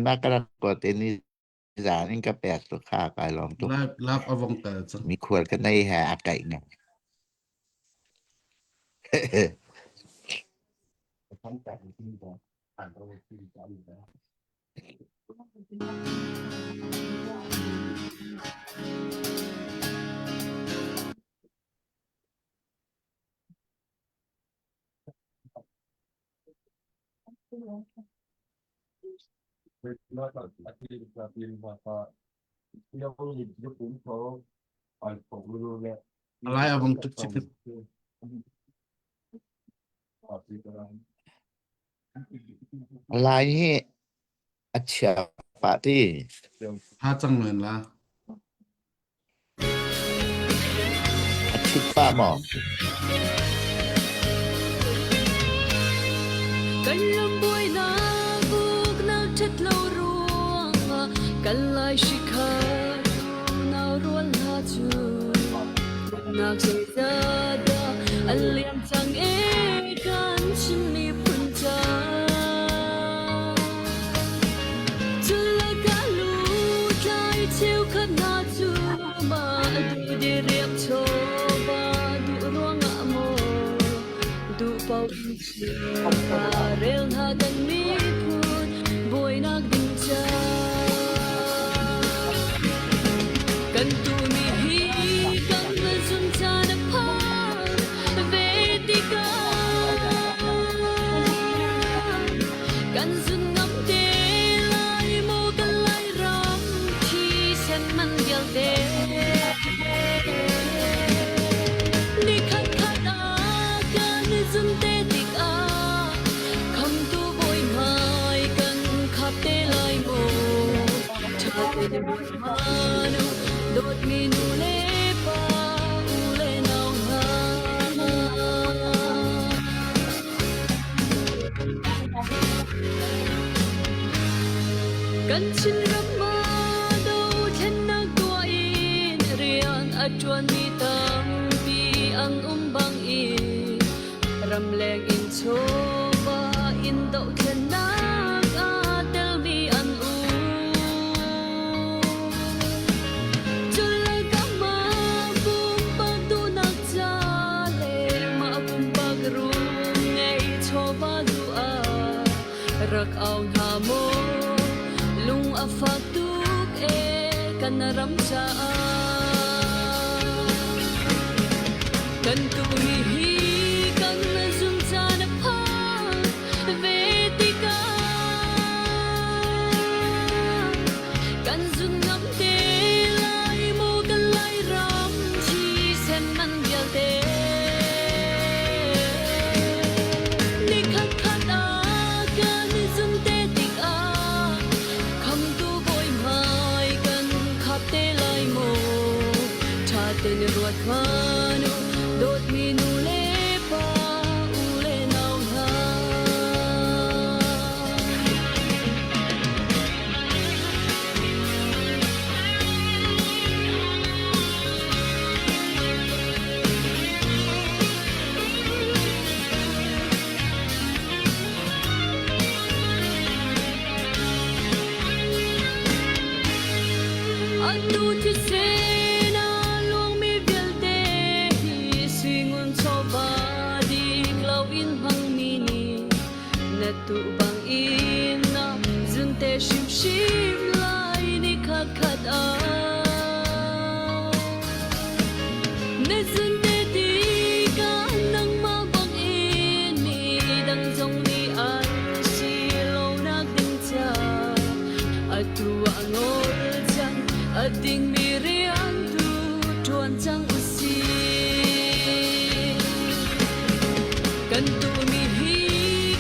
Na ka rak kuat i nizan in ka pek tu kha kai lawm tuk. Lap lap a vong tel cang. Mikhual ka nei he a kaih ngai. A lai a vong tuk chikhat. Lai hi a chia pah ti. Ha cang men la. A ṭhit pah maw? Kan ram buainak uknak ṭhat lo ruangah kan lai hri-khat unau rual hna cu nak zeizat dah an liam cang ee kan Chin miphun ca. Rel hna kan miphun buainak ding ca kan tumi hi kan zun caan a phan ve tikah Kan zun ngam te lai maw kan Lairam thisen man vialte. Nikhat khat ah kan zun te tikah khamtu bawi hmai kan khap te lai maw. Ṭha te bawi hmanu dawtmi nu le pa u le nau hna. Kan Chinram ah dothlennak tuah in rian a ṭuanmi tampi an um bangin ramleng in chawva in dohthlennak aa telmi an um. Culakam ah pumpak duhnak ca le mah pumpak rum ngei chawva duh ah rak au hna maw lung a fak tuk ee kan ram caah kan tumi hi kan zum caan a phan ve tikah kan zun ngam te lai maw kan Lairam thisen man vialte Nikhat khat ah kan i zum te tikah khamtu bawi hmai kan khap te lai maw ṭha tein ruat hmanh u dawtmi nu le pa u le nau hna. Atu thisen a luangmi vialte hi suingun chawva dik loin hmangmi nih na tuh bangin na zunte hrimhrim lai ni khat khat ah. Na zunte tikah nangmah bangin midang zong nih an si lonak ding ca atu ah ngol cang a dingmi rian tu ṭuan cang u sih. Kan tuhmi hi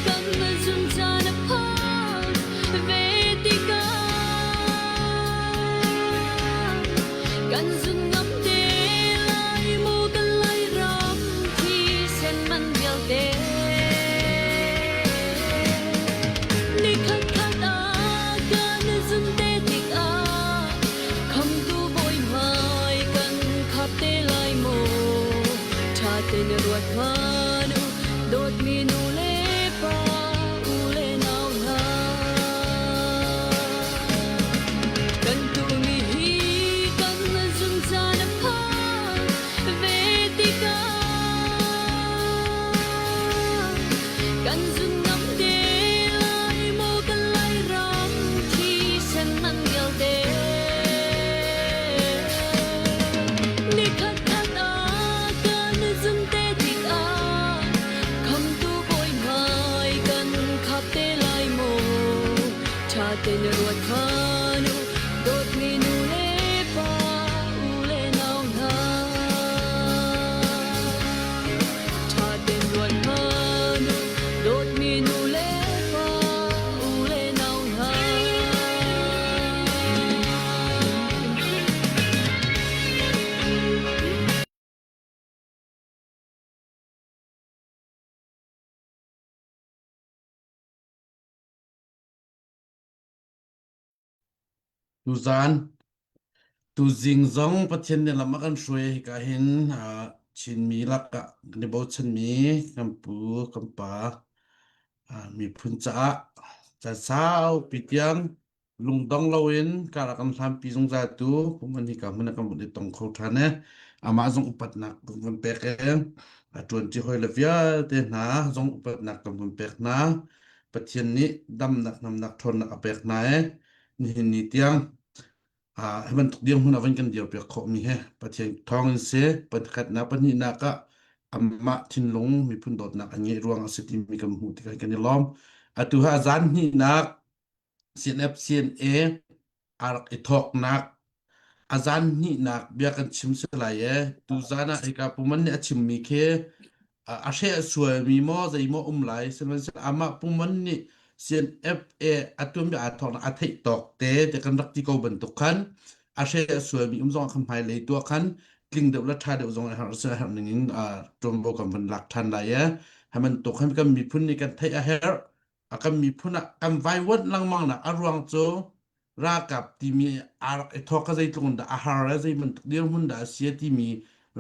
kan zum caan a phan ve tikah kan zun ngam te lai maw kan Lairam thisen man vialte. Nikhat khat ah kan zun te tikah khamtu bawi Ṭha tein ruat hmanh u, dawtmi nu le pa, u le nau hna. Ṭha tein ruat hmanh u, dawtmi nu le pa, u le nau hna. Tuzaan, tuzing zong Pathian nih lam a kan hruai hika hin Chinmi lakah kan i bochanmi kan pu, kan pa, miphun caah caan saupi tiang lungdong loin kar a kan hlanpi zungzal tu puman hika hmun ah kan vun i tong kho ṭhan e. Amah zong upatnak kan vun pek e. A ṭuanṭi hawi le vialte hna zong upatnak kan vun pek hna. Pathian nih damnak namnak ṭhawnnak a pek hna e. Nihin ni tiang hi bantuk dirhmun ah van kan dirpiak khawhmi he Pathian thawng in si pakhatnak pahnihnak ah amah thinlung miphun dawtnak an ngeih ruang a si timi kan hmuh tikah kan i lawm. Atu ha zan hnihnak CNF CNA a rak i thawknak a zan hnihnak bia kan chim si lai e. Tu zan ah hika Puman nih a chimmi khi a hreh sualmi maw zei maw um lai sihmanhsehlaw amah Puman nih CNFA a tuanbia aa thawknak a theih tawk te te kan rak ti ko bantuk khan a hreh sualmi um zong khan hmailei tuah khan tling deuh le ṭha deuh zong a herh a herh ning in ṭuanvo kan vun lak ṭhan lai e. Hi bantuk khan kan miphun nih kan theih a herh. A kan miphun ah kan vaivuanh lengmang nak a ruang cu ralkap timi aa rak i thawk ka zeitluk in dah a har le zei bantuk dirhmun dah a si timi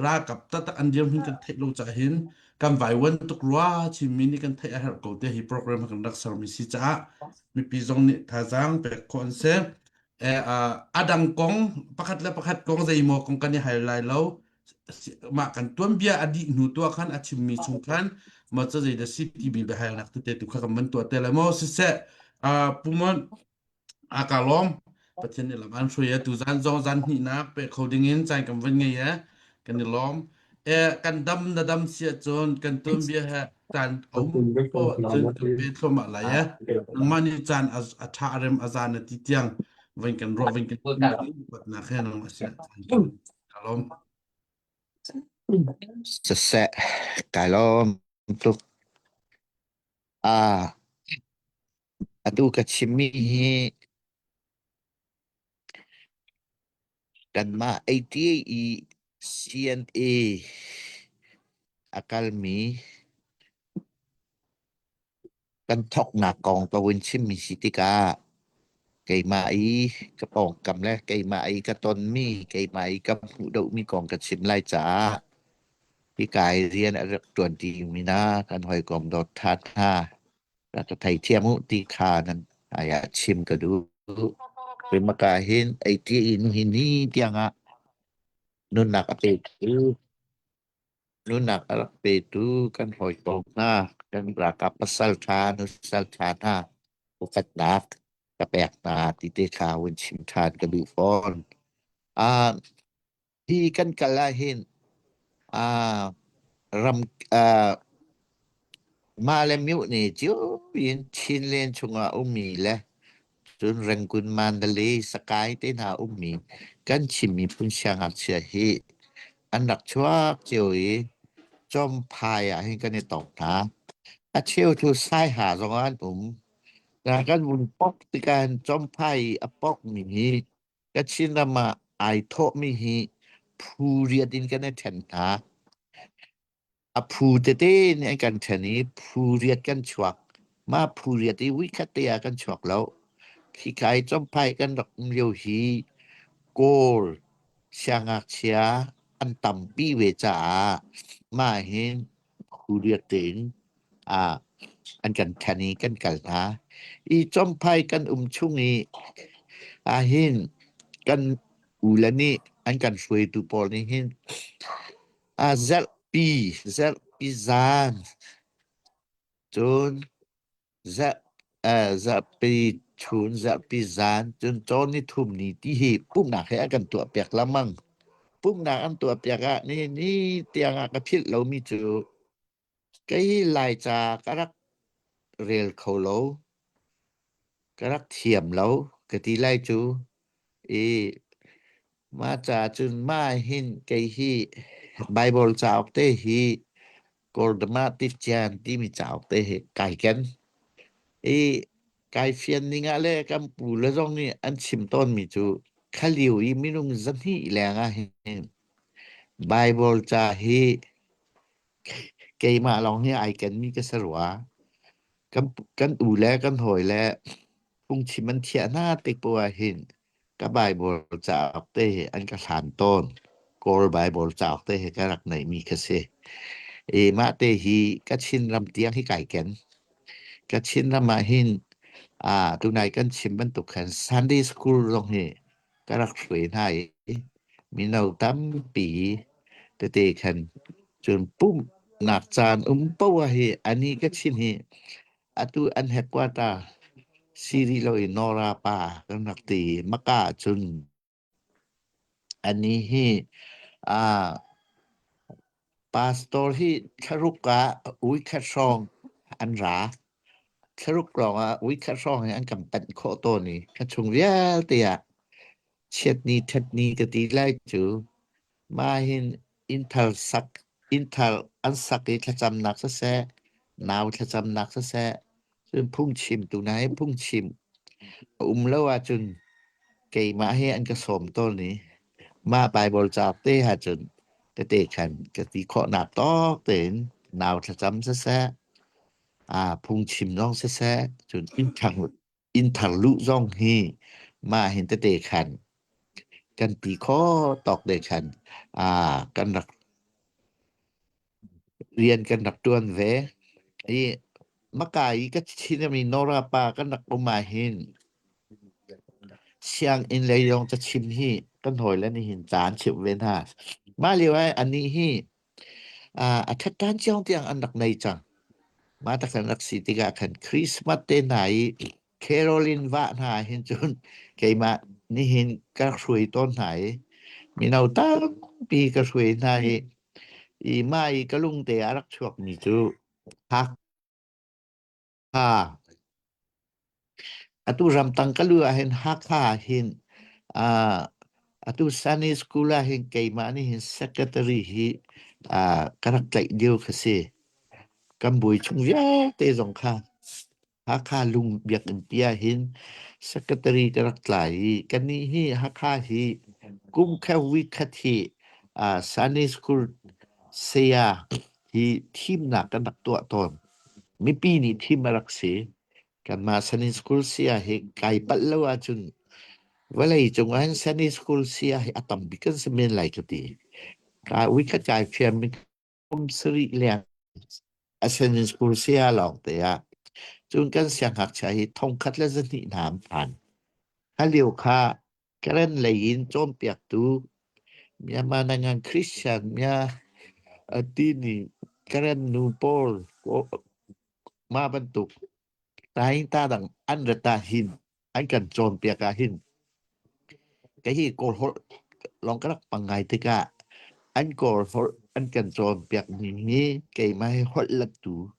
ralkap taktak an dirhmun kan theih lo caah hin kan vaivuan tuk rua Chinmi nih kan theih a herh ko te hi program kan rak sermi si caah mipi zong nih thazaang pek khawh an si. A dang kong pakhat le pakhat kong zeimaw kong kan i hal lai lo mah kan tuanbia a dih hnu tuah khan a chimmi chung khan ma ca zei da si timi biahalnak tete tu kha kan van tuah te lai maw siseh pumon a ka lawm Pathian nih lam an hruai tu zan zong zan hnihnak pe kho ding in caan kan van ngei e kan i lawm e kan dam na dam si ahcun kan tuanbia he caan um po cun kan pe thluahmah lai e nangmah nih caan a ṭha a rem a zan na ti tiang van kan ruah van kan nak he nangmah sin ah ka lawm Siseh, kai lawm tuk. Ah, atu ka chimmi hi kanmah ATA i CNA a kalmi Kan thawknak kong ka vun chimmi si tikah keimah i ka pawngkam le keimah i ka tonmi, keimah i ka hmuh deuhmi kong ka chim lai caah hika i rian a rak ṭuanṭimi hna kan hawikom dawt ṭha hna rak ka theithiam u ti kha nan hmaiah chim ka duh. Rimaka hin ei in hi ni tiangah nunnak a petu Nunnak a rak petu kan hawikom hna, kan ralkap pasalṭha, nusalṭha hna upatnak ka pek hna ti te kha hun chim ṭhan ka duh fawn. Ah, hi kan kal ahhin ah, ram ah, mah le myoh ne cio in Chinland chungah ummi le cun Rangoon, Mandalay, Sakai te hna ummi kan Chin miphun siangngakchia hi an rak chuak cio i Cawmphai ah hin kan i tong hna. A cheu cu Saiha zongah an um. Na kan vun pok tikah hin Cawmphai i a pokmi hi Kachin ram ah ai thawhmi hi phu riat in kan i ṭhen hna. A phu tete nih an kan ṭhen i phu riat kan chuak. Mah phu riat i vuikhat te ah kan chuak lo. Khika i Cawmphai kan rak um lio hi Kawl siangngakchia an tampi ve caah mah hin phu riat tein ah an kan ṭhen i kan kal hna. I Cawmphai kan um chung i ahhin kan ule nih an kan hruaitu pawl nih hin A zarhpi, zarhpi zan, cun zarh, eh, zarhpi chun, zarhpi zan, cun cawn ni thum ni ti hi pumhnak he a kan tuahpiak lengmang. Pumhnak an tuahpiak ah nihin ni tiang ah ka philh lomi cu kei hi Laica ka rak rel kho lo. Ka rak thiam lo ka ti lai cu. I mah ca cun mah hin kei hi Baibal cauk te hi Kawldama Tician timi cauk te hi kai ken. I kai fian ning ah le kan pu le zong nih an chim tawnmi cu khalio i minung 200 leng ah hin Baibal ca hi keimah lawng hi ai kenmi ka si rua. Kan u le kan hawi le phungchim an thiah hna tik poah ah hin ka Baibal cauk te hi an ka hlan tawn. Kawl Baibal cauk te hi ka rak neihmi kha si. I mah te hi Kachin ram tiang hi kai ken. Kachin ram ah hin tunai kan chim bantuk khan Sunday school zong hi ka rak hruai hna i mino tampi tete khan cun pumhnak caan um poah hi ani ka chin hi atu an headquarter si rih lo i Nora pa kan rak ti i maka cun ani hi pastor hi thlaruk ah uikhat hrawng an ra. Thlaruk lawng ah uikhat hrawng hi an kan panh khawh tawn i ka chung vialte ah chiatni ṭhatni ka ti lai cu mah hin innthar sak innthar an sak i thlacamnak siseh nau thlacamnak siseh cun phungchimtu hna hi phungchim a um lo ahcun keimah hi an ka sawm tawn i mah Baibal cauk te ahcun tete khan ka ti khawhnak tawk tein nau thlacam siseh phungchim zong siseh cun innthar luh zong hi mah hin tete khan kan ti khawh tawk te khan kan rak rian kan rak ṭuan ve. I maka i ka chinami Nora pa kan rak um ah hin sianginn lei zong cachim hi kan hawile nih hin ca an chimh ve hna. Mah lio ah anih hi a ṭhatṭan cio tiang an rak nei cang. Mah tak an rak si tikah khan Christmas te hna i Caroline vah hna hin cun keimah nihin ka rak hruai tawn hna i mino tampi ka hruai hna i i mah i ka lungte a rak chuakmi cu Hakha atu ramtang ka lu ahhin Hakha ahhin atu Sunday School ahhin keimah nih hin secretary hi ka rak tlaih lio kha si. Kan bawi chung vialte zong kha Hakha lung biakinn pi ahhin secretary ka rak tlai i kannih hi Hakha hi kum khat week khat hi Sunday School saya hi thimnak kan rak tuah tawn. Mipi nih thim a rak si. Kanmah Sunday School saya hi kai palh lo ahcun vawlei cung ahhin Sunday School saya hi a tam bik kan si men lai ka ti. Ka week khat kai fian kum sarih leng a Sunday School saya lawng te ah cun kan siangngakchia hi 1200 hna an phan. Kha lio kha Karen lei in cawnpiaktu Myanmar nangan Christian mya tini Karen nu pawl mah bantuk ta dang an rat ah hin an kan cawnpiak ah hin kei hi Kawl holh lawng ka rak pang ngai tikah an Kawl holh an kan cawnpiak ning hi keimah hi holh lettu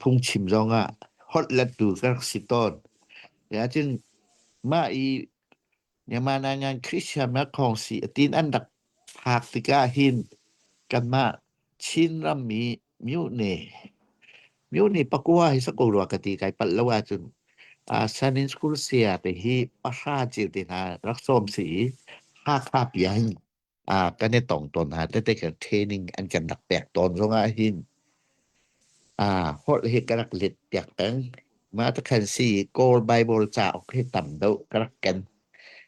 phungchim zong ah holh lettu ka rak si tawn. Cun mah i Myanmar ngan Christian khawngsi atin an rak phak tikah hin kanmah Chinram i myone myone pakua hi sako rua ka ti kai palh lo ahcun Sanin School saya te hi pahra ceu te hna rak sawm si i Hakha pia hin kan i tong tawn hna tete kan training an kan rak pek tawn zongah hin holh hi ka rak let piak peng. Mah ta khan si Kawl Bible cauk hi tam deuh ka rak ken.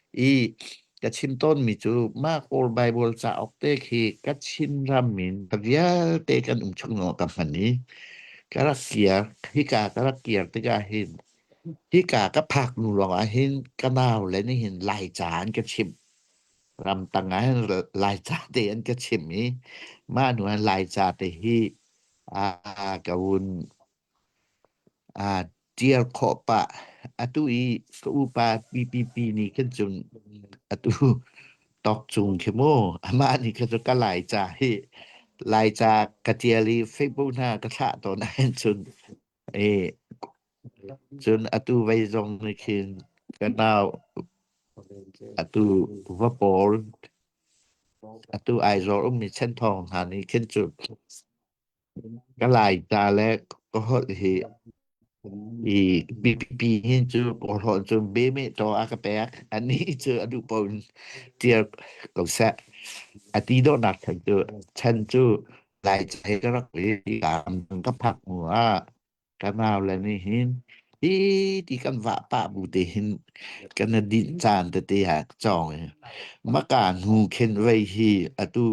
I ka chim tawnmi cu mah Kawl Bible cauk te khi ka Chin ram in ka vialte kan um chung zongah ka hman i ka rak kir hika ka rak kir tikah hin hika ka phak hnu lawngah hin ka nau le nih hin Laica an ka chimh. Ramtang ah hin Laica te an ka chimh i mah hnu ah Laica te hi ka vun ṭial khawh pah. Atu i ka upa PPP nih khin cun atu tawk cung khi mu amah nih khin cun ka Laica hi Laica ka ṭial i Facebook hna ka thlah tawn ahhin cun. Cun atu vei zong nih khin ka nau atu va pawl atu Aizawl ummi Chenthawng hna nih khin cu ka Laica le ka holh hi i BPP hin cu kawlhawn cu bemeh taw a ka pek. Anih cu a duh paoh in tial ko seh. A ti dawhnak chan cu chan cu Laica he ka rak i ka phak hnu ah ka nau le nih hin hi ti kan vah pah bu te hin kan i dinh caan tete ah cawng i maka hnu khin vei hi atu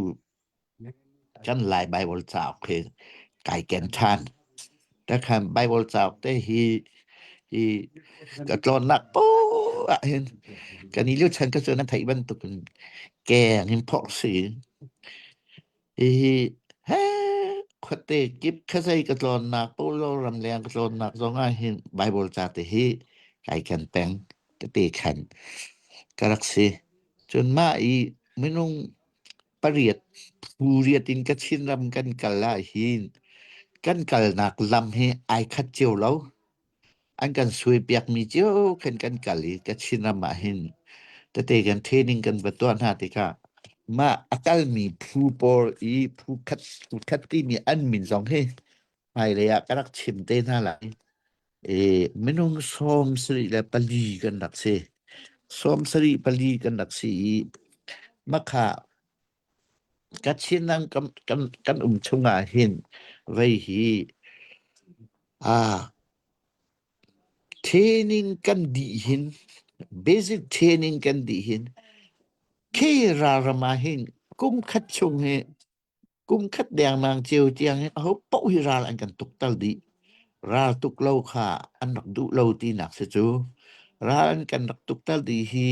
kan Lai Bible cauk hi kai ken ṭhan. Takhan Bible cauk te hi hi ka tlawnnak poah ah hin kan i lio chan ka cu nan theih bantuk in keng in phorh si. Hihi khuate kip khuazei ka tlawnnak Polo ramleng ka tlawnnak zong ah hin Bible ca te hi kai ken peng tete khan ka rak si. Cun mah i minung pariat phu riat in Kachin ram kan kal ah hin kan kalnak lam hi ai khat cio lo. An kan suaipiakmi cio khan kan kal i Kachin ram ah hin tete kan training kan va tuah hna tikah mah a kalmi phu pawl i phu khat phu khat timi an min zong hi hmailei ah ka rak chim te hna lai. E, minung 74 kan rak si. 74 kan rak si i makha Kachin ram kan, kan, kan um chungah hin vei hi ah training kan dih hin basic training kan dih hin khi ralram ah hin kum khat chung hi kum khat dengmang cio tiang hi aho paoh hi ral an kan tuk tal dih. Ral tuk lo kha an rak duh lo tinak si cu. Ral an kan rak tuk tal dih hi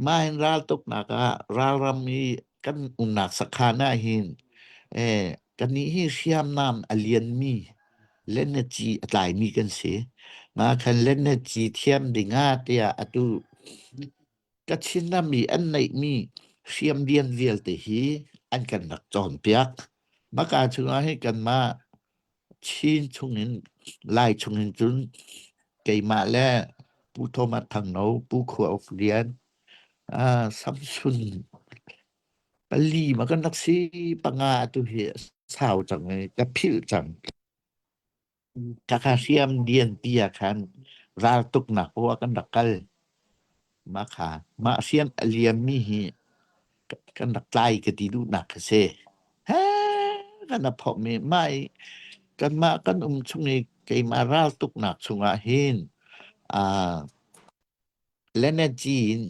mah hin ral tuknak ah ralram i kan umnak sakhan ah hin eh kannih hi hriamnam a lianmi lennaci a tlaimi kan si. Mah khan lennaci thiam ding ah tiah atu Kachin ram i an neihmi hriamlian vialte hi an kan rak cawnpiak. Maka chungah hi kanmah Chin chungin Lai chungin cun keimah le Pu Thomas Thangno, Pu Khua Uk Lian, ah, Samsun pali ma kan rak si panga atu hi sau cang i ka philh cang. Khakha hriam lianpi ah khan raltuknak poah kan rak kal. Mah kha mah hriam a liammi hi kan rak tlai ka ti duhnak a si. He kan a phawkmi mah i kanmah kan um chung i keimah raltuknak chungah hin aa Lenaci in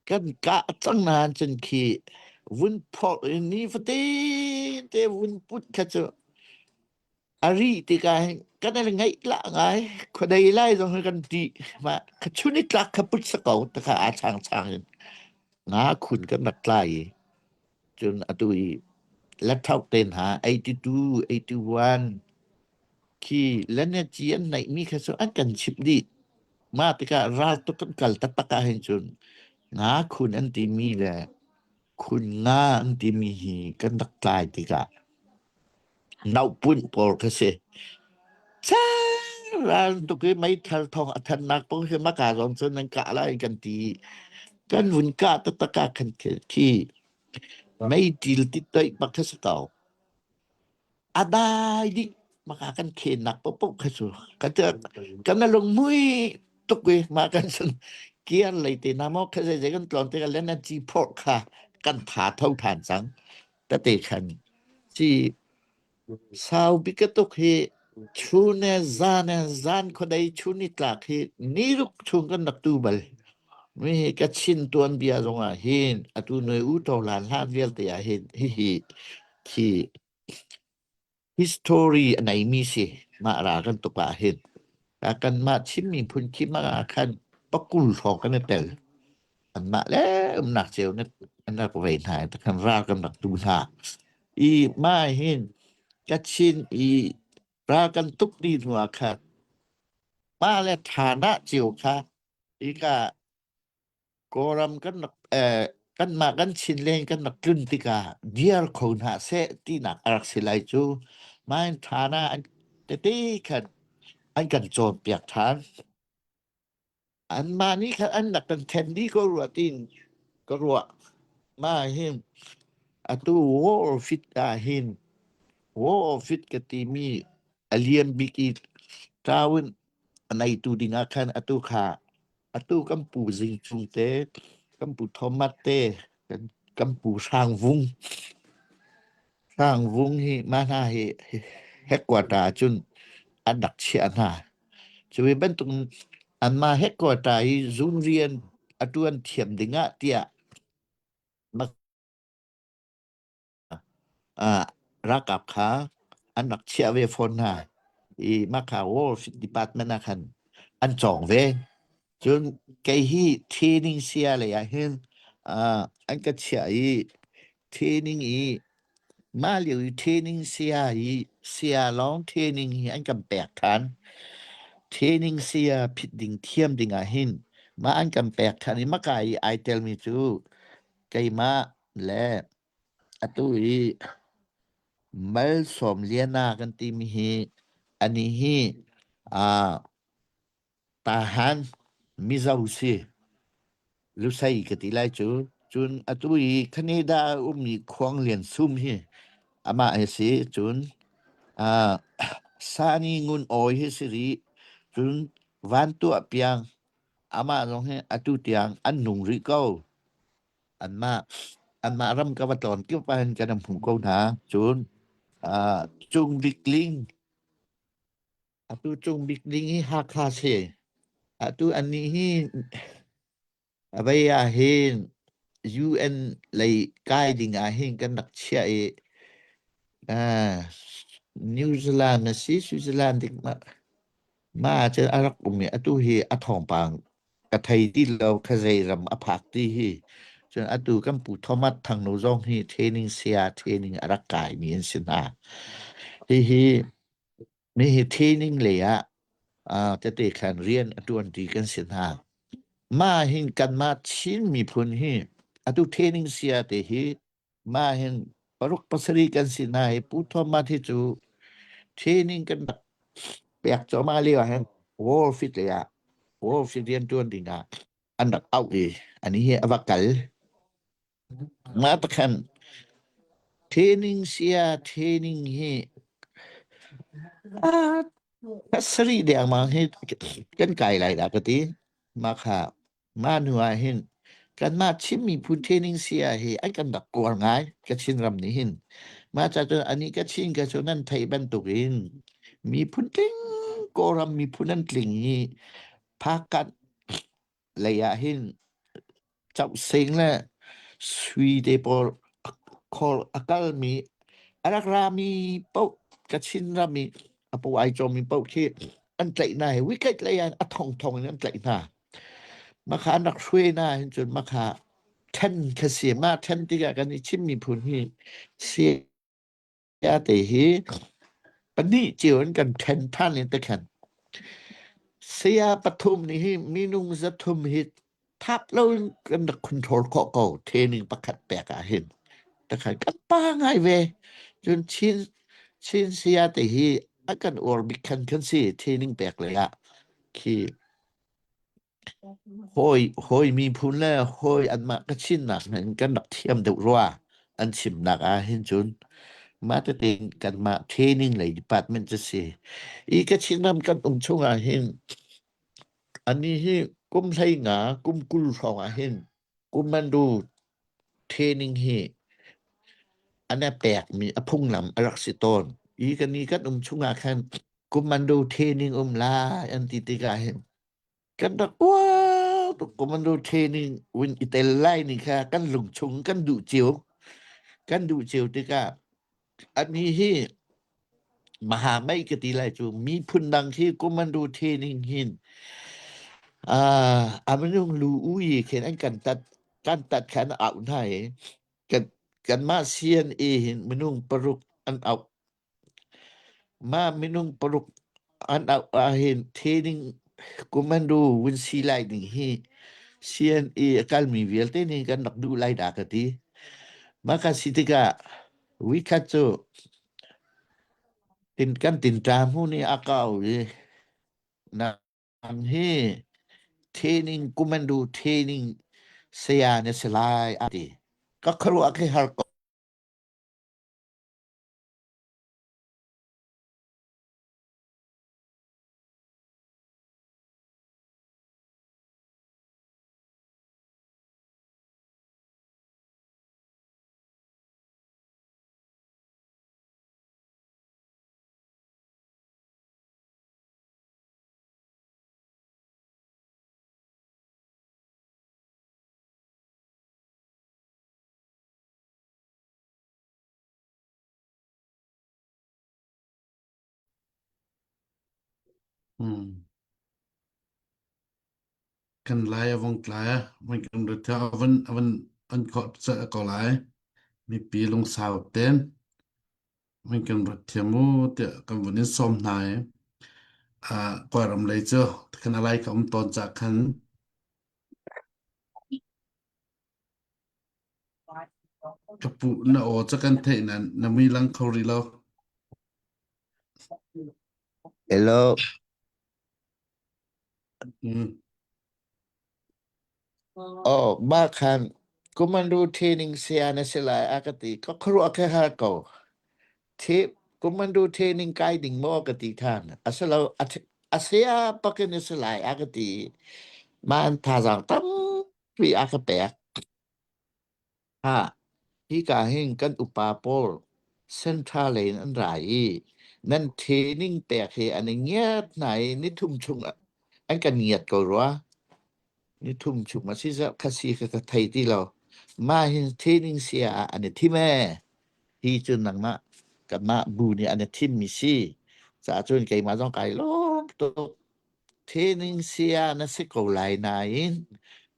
kan kah cang nain cun khi vun phorh in nifatin te vun put kha cu a rih tikah hin kan i ngaih lah ngai khuadei lai zong hi kan ṭih mah kha chun i tlak kha put sa ko takha aa changchang in nga khun kan rak tlai i cun atu i laptop te hna 82 81 khi lenaci an neihmi kha cu an kan chimh dih mah tikah ral tuk kan kal taktak ah hin cun nga khun an timi le khun nga an timi hi kan rak tlai tikah Nauhpunh pawl kha si. Ral tuk i meithal thawng a thannak paoh hi maka zong cun nan kah lai kan ti. Kan vun kah taktak ah khan khi meiṭil tittoih bak kha si ko. A dai dih maka kan khennak paohpaoh kha cu. Kan kan na lungmui tuk i mah kan sun kiar lei te na maw kha zei kan tlawn tikah le na ci phorh kha kan tha tho than cang. Tete khan ci sau bik tuk hi chun le zan le zan khuadei chun ni tlak hi ni ruk chung kan rak tu bal. Mi hi ka chin tuan bia zong ah hin atu noi u to lan hlan vialte ah hin hihi khi history a neimi si mah ra kan tuk ah hin kanmah Chin miphun khi mah ah khan pakul hrawng kan i tel anmah le umnak cio na an rak vei hna i khan ral kan rak tu hna i mah hin Kachin i ral kan tuk dih hnu ah khan mah le thana cio kha ika Kawlram kan rak eh, kanmah kan Chinland kan rak tlun tikah diar kho hna seh tinak a rak si lai cu. Mine thana an tete khan. An kan cawnpiak ṭhan. Anmah nih khan an rak kan ṭhen dih ko rua tiin ka ruah. Mah hin atu war fit ah hin war fit ka timi a lian bik i ṭau in a neitu ding ah khan atu kha atu kan pu Zing Cung te, kan pu Thomas te, kan, kan pu Hrang Vung. Hrang Vung hi mah hna hi headquarter ah cun an rak chiah hna. Cu bantuk anmah headquarter i zung rian a ṭuan thiam ding ah tiah ralkap kha an rak chiah ve fawn hna i mah kha War Department ah khan an cawng ve. Cun kei hi training saya lei ah hin an ka chiah i training i mah lio i training saya i saya lawng training hi an kan pek ṭhan. Training saya phit ding thiam ding ah hin mah an kan pek ṭhan i maka i ai telmi cu keimah le atu i Malsawmliana kan timi hi anih hi Tahan Mizo si. Lusei ka ti lai cu. Cun atu i Canada a ummi Khuang Lian Sum hi amah hi si. Cun Sani Ngun Awi hi si rih. Cun Van Tuah Piang amah zong hi atu tiang an nung rih ko. Anmah anmah ram ka va tlawn kip ahhin kan hmuh ko hna. Cun Cung Bik Ling atu Cung Bik Ling hi Hakha si. Atu annih hi a vei ahhin UN lei kai ding ahhin kan rak chiah i New Zealand a si Switzerland dik ma mah cu a rak um i atu hi a thawngpang ka thei ti lo kha zei ram a phak ti hi. Cun atu kan pu Thomas Thangnu zong hi training saya training a rak kaimi an si hna. Hihi nihi training lei ah tete khan rian a ṭuanṭi kan si hna. Mah hin kanmah Chin miphun hi atu training saya te hi mah hin paruk pasarih kan si hna hi Pu Thomas hi cu training kan rak pek cuahmah lio ah hin war fit lei ah war fit rianṭuan ding ah an rak auh i ani hi a va kal. Mah takhan training sia training hi pasarih dengmang hi kan kai lai dah ka ti. Mah kha Mah hnu ah hin kanmah Chin miphun training saya hi an kan rak uar ngai Kachin ram nih hin. Mah ca cun anih Kachin ka cu nan theih bantuk in miphun tling Kawlram miphun an tling i phakkat lei ah hin Chohsing le sui te pawl khawl a kalmi a rak rami paoh Kachin ram i a paw ai cawmmi paoh khi an tlaih hna hi wicket lei ah a thongthong in an tlaih hna. Makha an rak hruai hna hin cun makha ṭhen kha si. Mah ṭhen tikah kan i Chin miphun hi saya te hi pahnih cio in kan ṭhen ṭhan in tikhan saya pathum nih hi minung 300 hi thap loin kan rak control khawh ko training pakhat pek ah hin takhan kan pa ngai ve cun Chin Chin saya te hi a kan uar bik khan kan si training pek lei ah khi hawi hawi miphun le hawi anmah ka chinnak hin kan rak thiam deuh rua an chimnak ah hin cun mah tete kanmah training lei department cu si i ka Chinram kan um chung ah hin Anih hi kum 15 kum 20 hrawng ah hin commando training hi an i pekmi a phunglam a rak si tawn. Hi kan i kan um chungah khan commando training um lai an ti tikah hin kan rak uar tuk commando training win i tel lai ni kha kan lungchung kan duh cio. Kan duh cio tikah anih hi Mahamei ka ti lai cu miphun dang khi commando training hin a minung lu u i khin an kan tat kan tat kha an auh hna i kan kanmah CNA hin minung paruk an auh mah minung paruk an auh ah hin training commando vun si lai ding hi CNA a kalmi vialte nih kan rak duh lai dah ka ti mah ka si tikah Wikhat cu kan tinṭa hmun i a kau i. Nang hi training kumando training saya na si lai a ti. Ka khuaruah khi har ko. Hmm. Kan lai a vong tlai van kan rat a van a van an khawh ca ko lai. Mipi lungsau ten van kan rat thiam u tiah kan vun in sawm hna i ah Kawlram lei cu khan a lai ka um tawn ca khan ka pu na aw ca kan theih na na mui lang kho rih lo. Hello. Mm. Oh, mah khan kumando training saya na si lai a ka ti. Ka khuaruah kha har ko. The kumando training kai ding maw ka ti than. Asalo a saya pakin a si lai a ka ti. Ma an thazaang tampi a ka pek. Ha, hika hin kan upa pawl Central lei in an ra i nan training pek hi an i ngiat hna i nithum chung an kan ngiat ko rua. Nithum chung a si kha si kha ka thei ti lo. Mah hin training sia ah an i thim ee. Hi cu nangmah kanmah bu nih an i thimmi si. Caah cun keimah zong kai lawm tuk. Training saya na si ko lai nain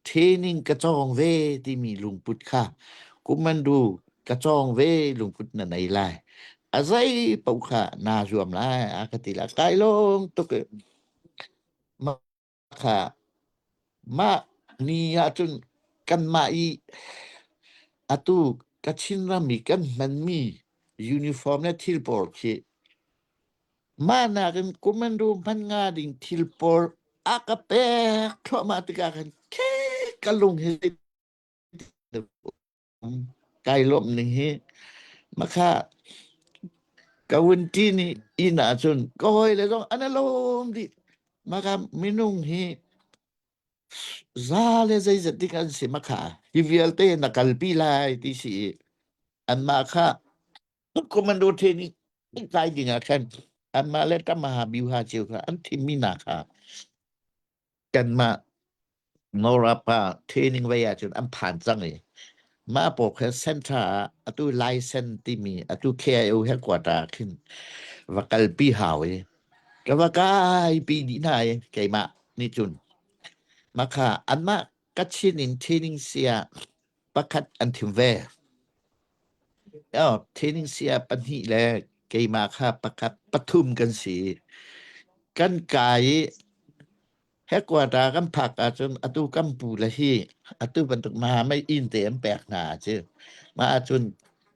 training ka cawng ve timi lungput kha kumandu ka cawng ve lungput na nei lai. A zei paoh kha naa zuam lai a ka ti la. Kai lawm tuk i mah kha mah ni ahcun kanmah i atu Kachin ram i kan hmanmi uniform le thil pawl khi Mah nakin commando hman nga ding thil pawl a ka pek thluahmah tikah khan ka lung hi kai lawmh ning hi makha ka wunti nih inn ahcun ka hawile zong an i lawm dih. Maka minung hi za le zeizat dik an si makha hi vialte na kalpi lai ti si i anmah kha Commando training kai ding ah khan anmah le tamaha biuha cio kha an thimmi hna kha kanmah Norapa training vei ahcun an phan cang i mah pawl kha center ah atu license timi atu KIO headquarter ah khin va kalpi hau i ka va kai pi dih hna i keimah nih cun mah kha anmah Kachin in training sia pakhat an thim ve. Training saya pahnih le keimah kha pakhat pathum kan si. Kan kai i headquarter kan phak ahcun atu kan pu le hi atu bantuk mei inn te an pek hna cu. Mah ahcun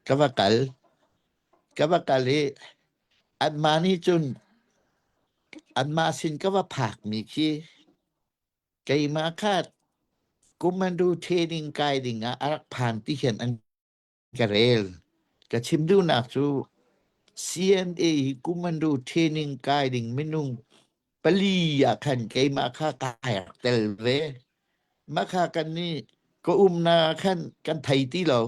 ka va kal. Ka va kal i anmah nih cun anmah sin ka va phakmi khi keimah kha commando training kai ding ah a rak phan ti khin an ka rel. Ka chim duhnak cu CNA hi commando training kai ding minung pali ah khan keimah kha kai rak tel ve. Mah kha kan nih ka umnak khan kan thei ti lo.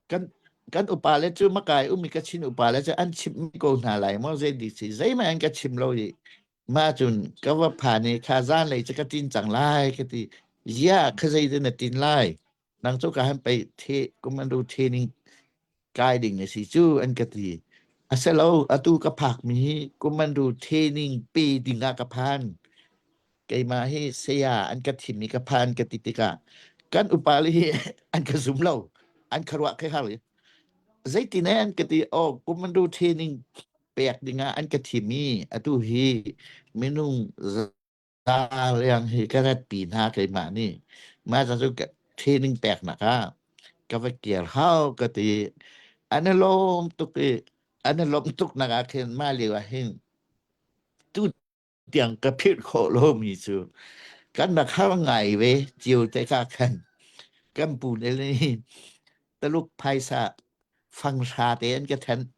Kan kan upa le cu makai umi ka chin upa le cu an chimh ko hna lai maw zei dik si zeihmanh an ka chim lo i mah cun ka va phan i kha zanlei cu ka tin cang lai ka ti. Ziah kha zei na tin lai? Nang cu ka han pei the commando training kai ding na si cu an ka ti. Asilo atu ka phak mi hi commando training pe ding ah ka phan. Keimah hi saya an ka thim i ka phan ka ti tikah kan upa le hi an ka zum lo. An kharuah kai har i zeitin an ka ti oh commando training pek ding ah an ka thim i atu hi minung liang hi ka ratpi hna keimah nih mah ca cu training peknak ah ka va kir hau ka ti an i lawm tuk i an i lawmh tuk nak ah khin mah lio ah hin tu. tiang ka philh khawh lomi cu kan rak har ngai ve cio te ka khan kan pu ne le Taluk phaisa fanghra te an ka then.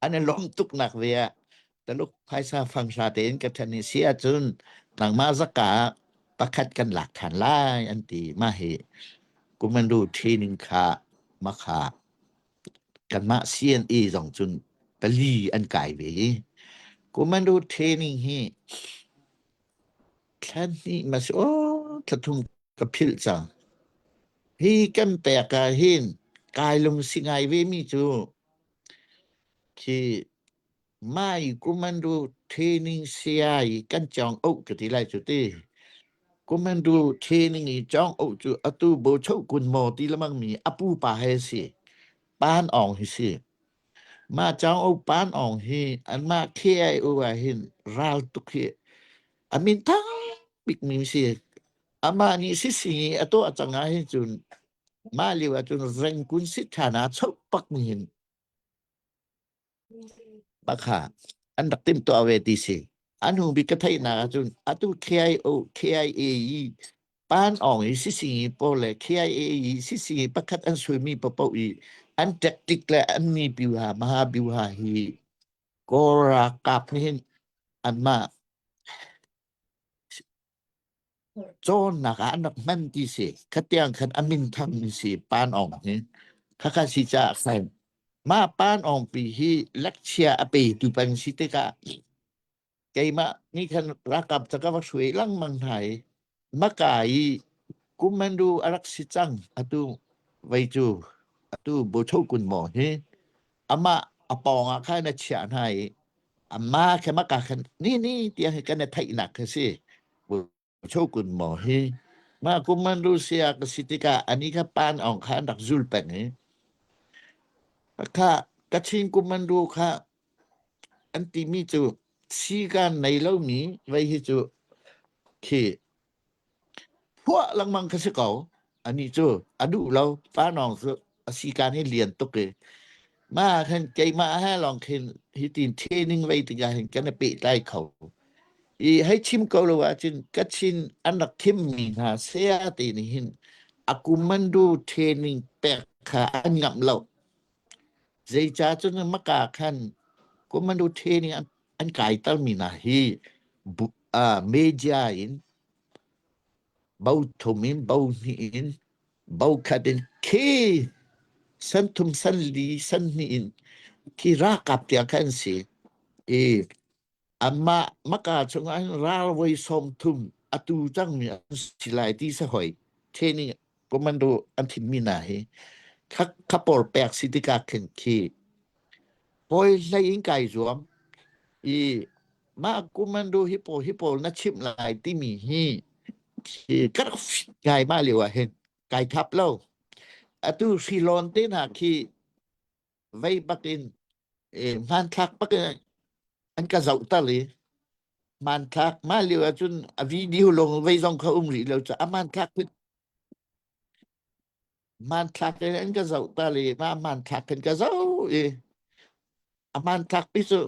An i lawmh tuknak ve ah Taluk phaisa fanghra tein ka then i si ahcun nangmah zaka ah pakhat kan lak than lai an ti. Mah hi Kumandu training kha makha kanmah CNA zong cun pali an kai ve i Kumandu training hi thla hnih ma si aw thla thum ka philh cang. Hi kan pek ah hin kai lungsi ngai ve mi cu khi mai kumandu training saya i kan cawng oh ka ti lai cu ti. Kumandu training i cawng oh cu atu bo cho kun maw ti lamang mi apu pa he si. Pan ong hi si. Mah cawng oh pan ong hi anmah KIO ah hin ral tuk hi a min thang bik mi si. Amah nih sising i a tuah cang ahhin cun mah lio ahcun rengkun sitṭhan ah choh pak nihin bakha an rak timhtuah ve ti si. An hung bik ka theihnak ahcun atu KIO KIA i pan awng i sising i pawl le KIA i sising i pakhat an suimi paohpaoh i an tactic le an ni biuha maha biuha hi Kawl ralkap nih hin anmah Cawnnak ah an rak hman ti si. Khatiang khan a min thang mi si Pan Aung hi. Khakha si caah khan mah Pan Aung pi hi lecture a petu peng si tikah keimah nih khan ralkap ca ka va hruai lengmang hna i maka i kummandu a rak si cang atu vei cu atu Bocho Kun Maw hi amah a pawng ah khan a chiah hna i amah khe maka khan ni ni tiang hi kan i theihnak kha si. Chokun maw hi mah kum an Rusia ka si tikah ani kha pan ong kha an rak zul peng i kha Kachin kum an ru kha an timi cu sikan nei lomi vei hi cu khi Phuah lengmang kha si ko. Anih cu a duh lo. Panawng cu a sikaan hi lian tuk i mah khan keimah he lawng khin hitin training vei tikah hin kan i pehtlai kho. I hei chim ko lo ahcun Kachin an rak thimmi hna saya te nih hin a kumandu training pek kha an ngamh lo. Zeicah cun maka khan kumandu training an, an kaitermi hna hi bu, uh, media in bo thum in bo hnih in bo khat in khi san thum san li san hnih in khi ralkap tiang khan an si i anmah maka chungah hin ral voi sawm thum atu cangmi an si lai ti sa hoi training commando an thimmi hna hi kha kha pawl pek si tikah khin khi hawi hlei in kai zuam i mah commando hi pawl hi pawl na chimh lai timi hi hi ka rak fit ngai mah lio ah hin kai thap lo atu hrilawn te hna khi vei bak in hmanthlak bak in an ka zoh tal i hmanthlak mah lio ah cun a video lawng vei zong kha um rih lo cu a hmanthlak hmanthlak in an ka zoh tal i mah hmanthlak khin ka zoh i a hmanthlak pi cu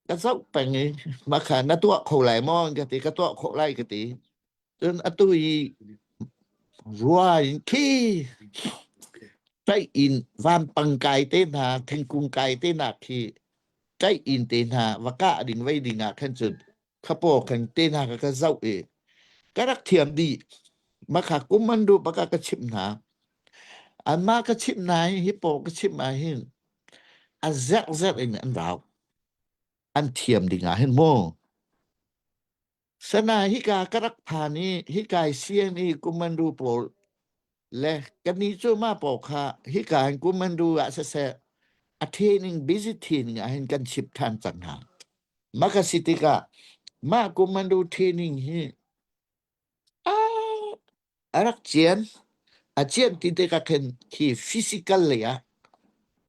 ka zoh peng i mah kha na tuah kho lai maw ka ti ka tuah khawh lai ka ti cun atu i rua in khi tlaih in vampang kai te hna thingkung kai te hna khi tlaih in te hna va kah ding vei ding ah khan cun khapaw khan te hna ka ka zoh i ka rak thiam dih makha kum an duh baka ka chimh hna anmah ka chimh hna hi hi paw ka chimh ah hin a zerhzerh in an rau an thiam ding ah hin mu sana hika ka rak phan i hika CNA kumandu pawl le kannih cu mah pawl kha hika hin kumandu ah siseh a training busy training ah hin kan chip than cang hna maka si tikah mah kumandu training hi A rak cian. A cian ti tikah khin khi physical lei ah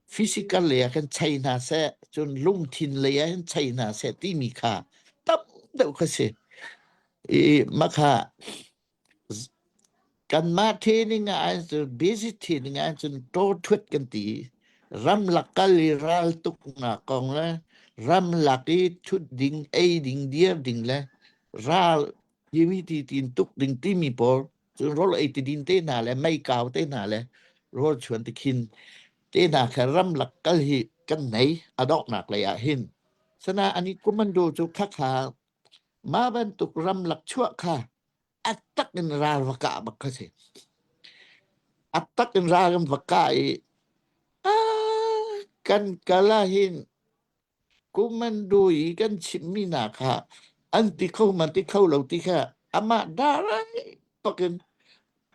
physical lei ah khin chei hna seh, cun lungthin lei ah hin chei hna seh timi kha tam deuh kha si. I mah kha kanmah training ah ahcun basic training ah cun tawṭhuat kan ti. Ramlak kal i raltuknak kong le Ramlak i ṭhut ding, ei ding, dir ding le ral timi ti tin tuk ding timi pawl cun rawl ei ti din te hna le mei kau te hna le rawl chuan ti khin te hna kha ramlak kal hi kan nei a donghnak lei ah hin. Sana ani commando cu khakha mah bantuk ramlak chuah kha a tak in ral va kah bak kha si. A tak in ral kan va kah i ah, kan kal ah hin commando i kan chimmi hna kha an ti kho man ti kho lo ti kha amah darai pakin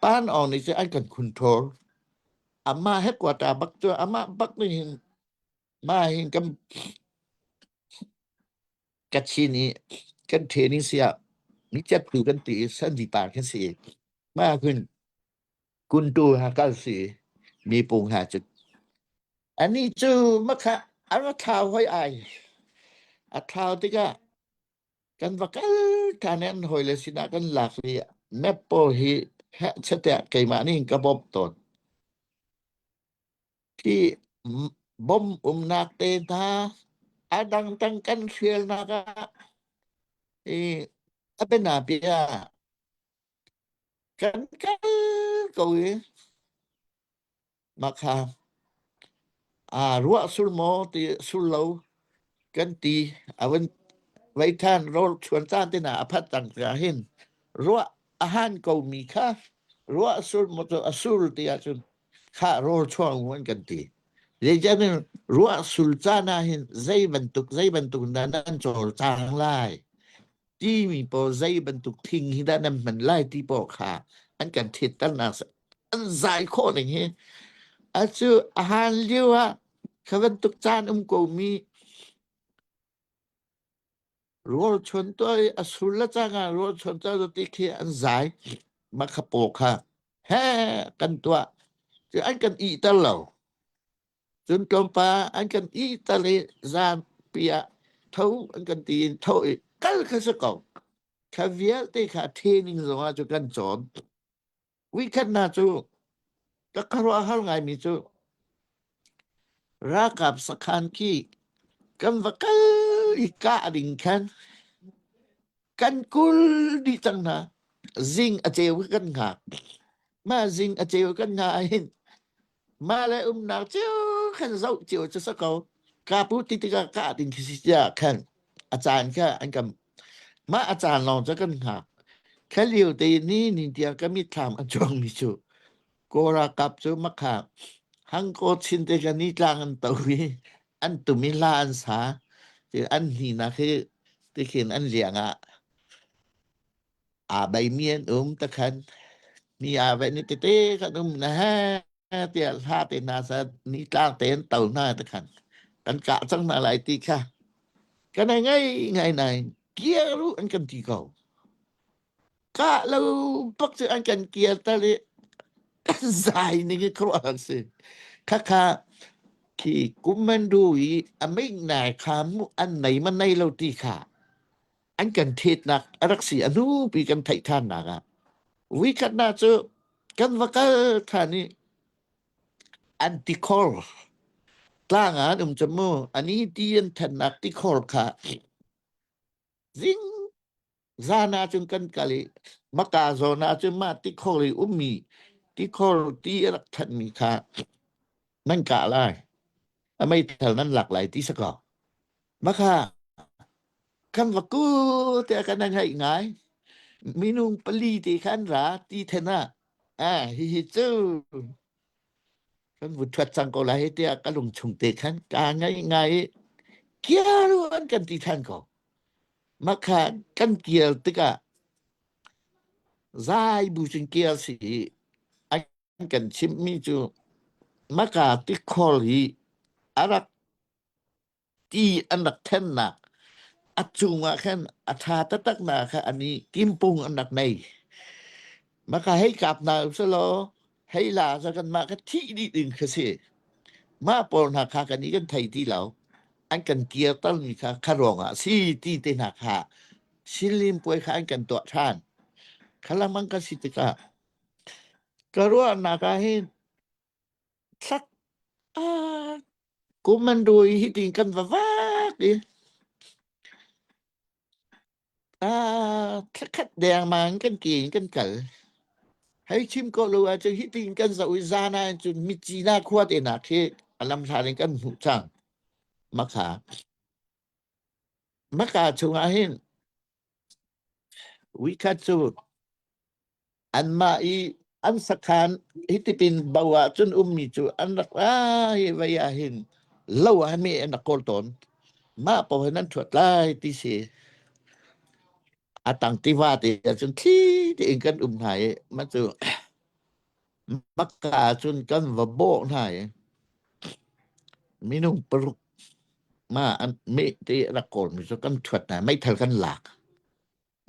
pan awng nih cun an kan control. Amah headquarter bak cu amah bak nih hin mah hin kan Kachin i kan training si ah nichiattu kan ti i sanvi par kan si i mah ahkhin kuntu ha kal si i mi pung ha cu ani cu makha a ra thlau hoi ai a thlau tikah kan va kal ṭhan i an hawile sinah kan lak i map pawl hi heh chete keimah nih ka bawmh tawn Hi bom umnak te hna a dangdang kan hrialnak ah i a bianabia kan kal ko i mah kha aa ruah sul maw ti sul lo kan ti a vun vei ṭhan rawl chuan caan te hna a phat cang tikah hin ruah a han komi kha ruah sur maw cu a sur ti ahcun khah rawl chuang an kan ti. Zeicahtiah ruah sul caan ah hin zei bantuk zei bantuk dah nan cawlcang lai timi pawl zei bantuk thing hi dah nan hman lai ti pawl kha an kan thitternak an zai khawh ning hi acu a han lio ah kha bantuk caan um ko mi Rawl chuan tuah i a sul le cang ah rawl chuan tuah ti khi an zai. Mah kha paw kha he kan tuah. Cu an kan ihter lo. Cun tlawmpal an kan ihter i zaanpi ah tho an kan ti in tho i kal kha si ko. Kha vialte kha training zong ah cu kan cawn. Weekend hna cu ka khuaruahhar ngaimi cu ralkap sakhan khi kan va kal i kah ding khan kan kul dih cang hna. Zing a ceu kan hngak. Mah zing a ceu kan hngah ahhin mah le umnak cio khan zoh cio cu si ko. Kapu ti tikah kah ding khi si tiah khan a caan kha an kan mah a caan lawng cu kan hngak. Kha lio te ni ni tiang ka mitthlam a cuangmi cu Kawl ralkap cu makha hangkaw chin te ka nitlang an to i an tum i hla an sa. An hninak hi tikhin an liang ah aa beimi an um takhan mi aa ve ni tete kan um na he tiah hla te hna sa nitlang te an to hna takhan kan kah cang hna lai ti kha kan ai ngai ngai nai kiar u an kan ti ko kah lo bak cu an kan kiar tal i kan zai ning i khuaruah an si khakha khi kummandu i a ming nai kha mu an nei ma nei lo ti kha an kan thetnak a rak si a hnupi kan theih ṭhannak ah vuikhat na cu kan va kal ṭhan i an tikhor tlang ah an um cu mu ani ti an thannak tikhor kha zing zan ah cun kan kal i maka zawn ah cun mah tikhor i ummi tikhor ti a rak thanmi kha nan kah lai a meithal nan lak lai ti si ko makha kan va ku tiah kan ngaih ngai minung pali te khan ra ti then ah ah hihi cu kan vu thuat cang ko lai tiah ka lung chung te khan ka ngai ngai i kiaru an kan ti than ko makha kan kial tikah zai bu cun kial si i an kan chimhmi cu maka tikhor hi a rak ti an rak thennak a cungah khan a ṭha taktak nak kha ani kimpung an rak nei. Maka hei kap hna usalaw hei la sa kan mah ka thih dih ding kha si. Mah pawl hna kha kan i kan thei ti lo. An kan kirter mi kha kha ruangah si ti te hna kha Sinlim puai kha an kan tuah ṭhan. Khalamang ka si tikah ka ruahnak ah hin thlak ah kum an rui hi tin kan va vak. i Thlakhat dengmang kan ke in kan kal. Hei chim ko lo ahcun hitin kan zoh i zan ah cun Myitkyina khua te nak khi a lamhlat in kan hmuh cang. Makha. Maka chungah hin uikhat cu anmah i an sakhan hitipin bo ah cun ummi cu an rak ra hi vei ah hin lo ah mi an rak kawl tawn mah paoh hin an ṭhuat lai ti si a tang tiva te ah cun thli tein kan um hna i mah cu Makka ah cun kan va bawh hna i minung paruk ma an meh te rak kawlmi cu kan ṭhuat hna meithal kan lak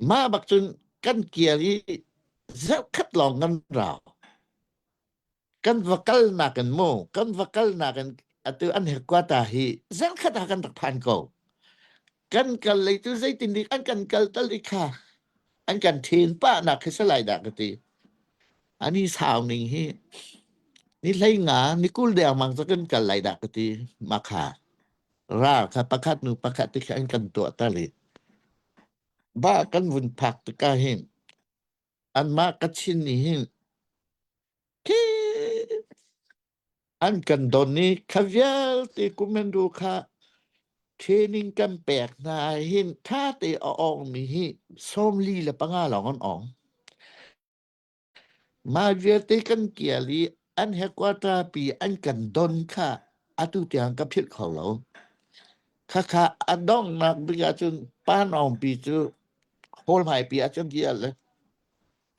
Mah bak cun kan kir i zarhkhat lawng kan rau. Kan va kalnak in mu, kan va kalnak in atu an headquarter hi zarhkhat ah kan rak phan ko. Kan kal lei cu zeitin dik an kan kal tal i kha an kan then pah nak khi salai dah ka ti. Ani sau ning hi ni hlei nga ni kul dengmang cu kan kal lai dah ka ti ma kha. Ral kha pakhat nu pakhat ti kha an kan tuah tal i Bah kan vun phak tikah hin anmah Kachin nih hin khi an kan don i kha vialte kumendo kha training kan pek hna hin ṭha te a awngmi hi 45 lawng an awng. Mah vialte kan kial i an headquarter pi an kan don kha atu tiang ka philh kho lo. Khakha a donghnak bik ahcun Panawngpi cu hawlhmai pi ahcun kial le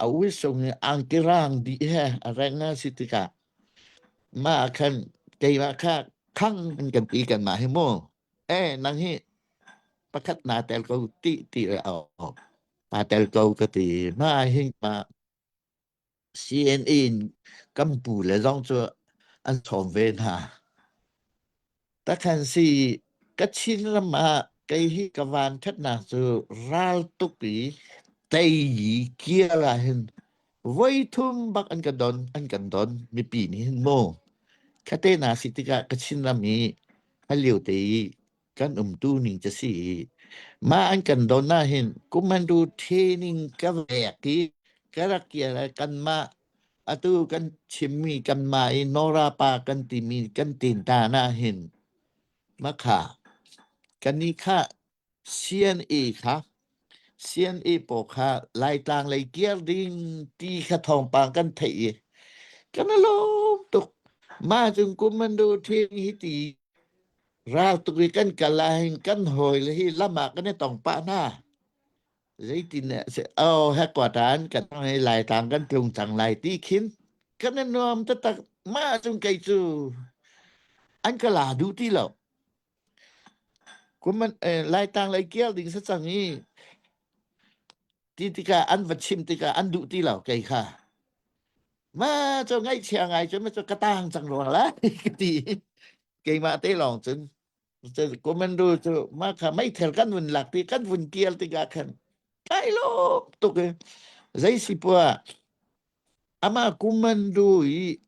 a uisung i angki rang dih he a reng a si tikah mah ah khan keimah kha khang an kan ti kanmah hi mu. Eh nang hi pakhat naa tel ko ti ti le a aa tel ko ka ti. Mah hin mah CNA in kan pu le zong cu an sawm ve hna. Takhan si Kachin ram ah kei hi ka van ṭhatnak cu ral tuk i tei i kial ah hin voi thum bak an ka don an kan don mipi nih hin mu. Khate na si tikah Kachin ram i halio te i kan umtu ning ca si i mah an kan don ah hin kumandu training ka vek i ka rak kir ah kanmah atu kan chimmi kanmah i Nora pa kan timi kan tin ta na hin makha kan i kha CNA kha CNA pawl kha Laitlang lei kir ding ti kha thawngpang kan theih i kan i lawm tuk mah cung kumandu training hi ti Ral tuk i kan kal ahhin kan hawile hi lam ah kan i tong pah hna. Zeitin oh headquarter an kan hei Laitlang kan tlung cang lai ti khin kan i nuam taktak. Mah cun kei cu an ka la duh ti lo. Kum eh, Laitlang lei kial ding si cang i ti tikah an va chim tikah an duh ti lo kei kha. Ma cu ngaihchia ngai cu ma cu ka tang cang rua lai ka ti. Keimah te lawng cun commando cu mah kha meithal kan vun lak ti kan vun kial tikah khan kai lawm tuk i zei si poah amah commando i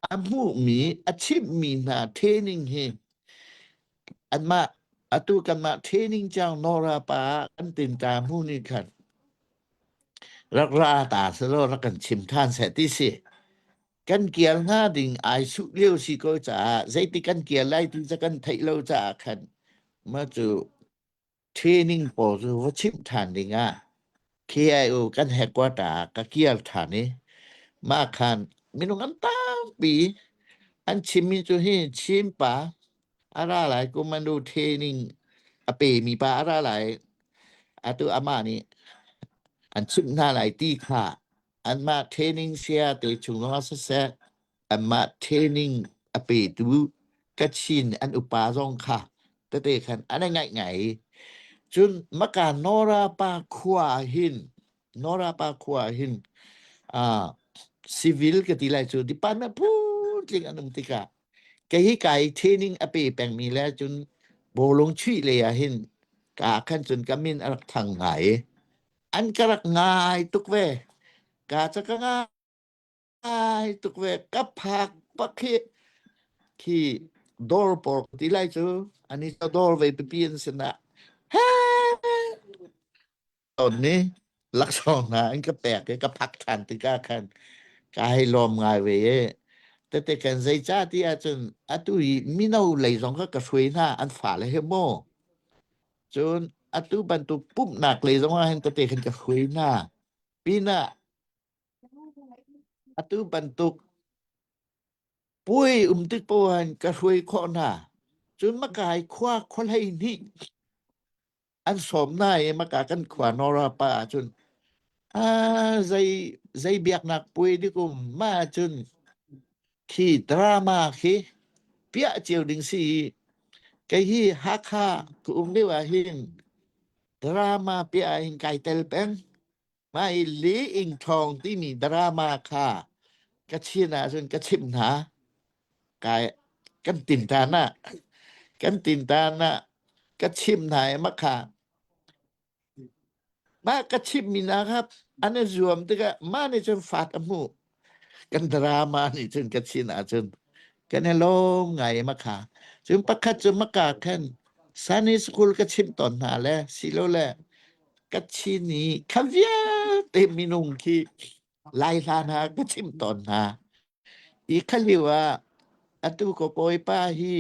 a hmuhmi a chimhmi hna training hi anmah atu kanmah training cang Nora pa kan tin ta hmu ni khan rak ra ta selaw rak kan chim than seh ti si kan kial hnga ding ai suh lio si ko caah zeiti kan kial lai ti ca kan theih lo caah khan mah cu training pawl cu va chimh ṭhan ding ah KIO kan headquarter ah ka kial ṭhan i mah khan minung an tampi an chimmi cu hi Chin pa a ra lai kumanu training a pemi pa a ra lai atu amah nih an chimh hna lai ti kha anmah training saya te chung zongah siseh anmah training a petu Kachin an upa zong kha tete khan an i ngaih ngai cun maka Nora pa khua hin Nora pa khua hin uh, civil ka ti lai cu department phun an um tikah kei hi kai training a pe pengmi le cun bawlung chuih lei ah hin ka khan cun ka min a rak thang ngai an ka rak ngai tuk ve ka ca ka ngai tuk ve ka phak pak hi khi Dawr pawl ti lai cu ani cu dawr ve pipi an si na. He ton ni laksawng hna an ka pek i ka phak ṭhan tikah khan ka hei lawm ngai ve i tete kan zeicah ti ahcun atu hi mino lei zong kha ka hruai hna an fale he maw cun atu bantuk pumhnak lei zong ah hin tete khan ka hruai hna pinah atu bantuk puai um tik paoh ah hin ka hruai khawh hna cun makai khua khua 12 an sawm na i maka kan khua Nora pa ahcun ah zei zei biaknak puai dik um ma ahcun khi drama khi piah cio ding si i kei hi Hakha ka um lio ah hin drama piah ah hin kai tel peng mah i Li Ing Thawng timi drama kha ka chin ahcun ka chimh hna kai kan tintan ah kan tintan ah ka chimh hna i makha mah ka chimhmi hna kha an i zuam tikah mah nih cun fat a hmuh kan drama nih cun ka chin ahcun kan i lawm ngai i makha cun pakhat cu maka khan Sunday school ka chimh tawn hna le silole ka chin i kha vialte minung khi Lai hla hna ka chimh tawn hna. Hi kha lio ah atu ka kawipa hi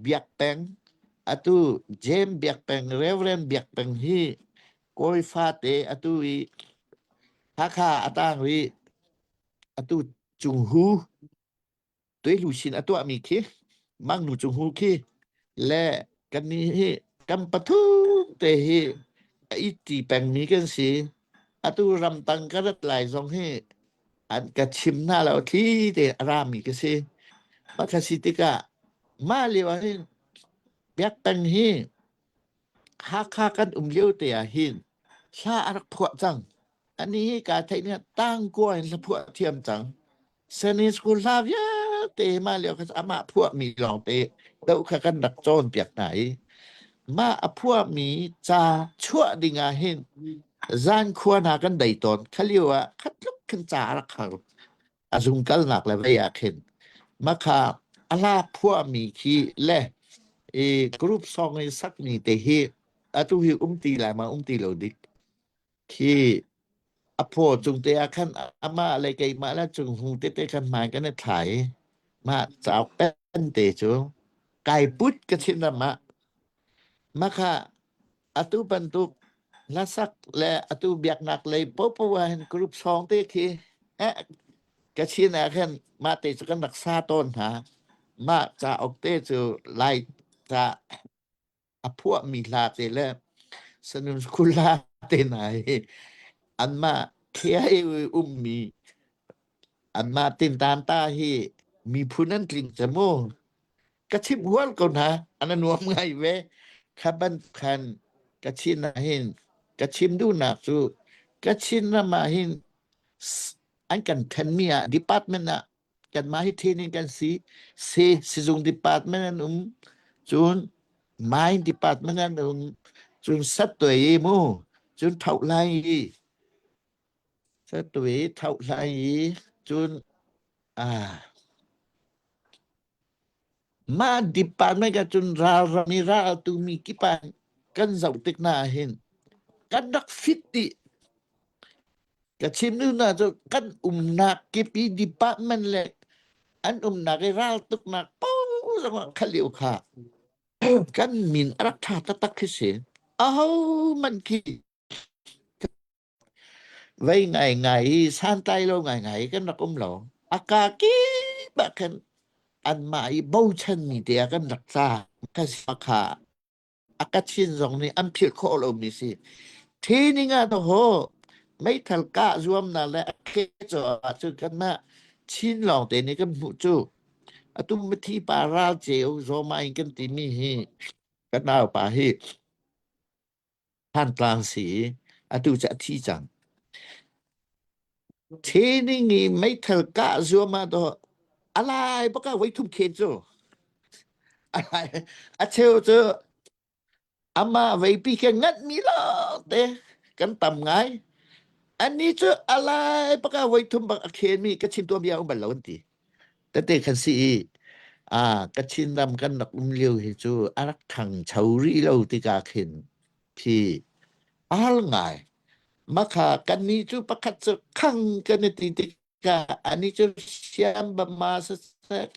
Biak Peng, atu James Biak Peng, Reverend Biak Peng hi kawi fate atu i Hakha a tang rih. Atu Cunghu tuihlu sin a tuahmi khi Mangnu Cunghu khi le kannih hi kan pathum te hi a it ṭi pengmi kan si. Atu ramtang ka rat lai zong hi an ka chim hna lo thli te a rami ka si. Mah kha si tikah mah lio ah hin biakṭeng hi Hakha kan um lio te ah hin hla a rak phuah cang. Ani hi kaa theih ning ah tangkua in hla phuah thiam cang. Sunday school hla vialte mah lio kha amah phuahmi lawngte doh kha kan rak cawnpiak hna i mah a phuahmi ca chuah ding ah hin zan khua hna kan dei tawn. Kha lio ah kha tluk khin ca a rak har. A zung kalnak le vei ah khin makha a hla phuahmi khi le i group song i sakmi te hi atu hi um ti lai ma um ti lo dik. Khi a phaw cung te ah khan amah le keimah le cung hung tete khan hmai kan i thla i mah cauk pen te cu kai put ka chim ram ah makha atu bantuk hlasak le atu biaknak lei popo ah hin group song te khi eh ka chin ah khan mah te cu kan rak sa tawn hna mah cauk te cu lai ca a phuahmi hla te le sanun school hla te hna hi anmah KIA ummi anmah tintan ta hi miphun an tling ca mu ka chimh hual ko hna an nuam ngai ve kha ban khan ka chin ah hin ka chim duhnak cu ka chin ram ah hin an kan thenmi ah department ah kanmah hi training kan si si sizung department an um cun mine department an um cun sattuai i mu cun thoh lai i sattuai thoh lai i cun ah mah department ka cun ralram i ral tumi kipa kan zoh tik na hin kan rak fit dih Ka chim duhnak cu kan umnak kip i department le an umnak i raltuknak paoh zongah kha lio kha kan min a rak ṭha taktak khi si. Ahohmanh khi vei ngaingai i santlai lo ngaingai i kan rak um lo. A ka kip ah khan anmah i bochanmi te ah kan rak tla. Kha kha a Kachin zong nih an philh khawh lomi si. Training ah haw meithal kah zuamnak le a khecaw ah cun kanmah Chin lawng te nih kan hmuh cu. Atu mithi pa ral ceu zawma in kan timi hi kan naupa hi Thantlang si i atu cu a thi cang. Training i meithal kah zuam ah dawh a lai bak ah voithum khen cu. A lai a cheu cu amah veipi khe nganhmi lawngte kan tam ngai. Annih cu a lai bak ah voithum bak a khenmi ka chim tuanbia um bal lo an ti. Tete khan si i. Ah, Kachin ram kan rak um lio hi cu a rak ṭhangcho rih lo tikah khin khi a har ngai. Makha kannih cu pakhat cu khang kan i ti tikah anih cu siam bama siseh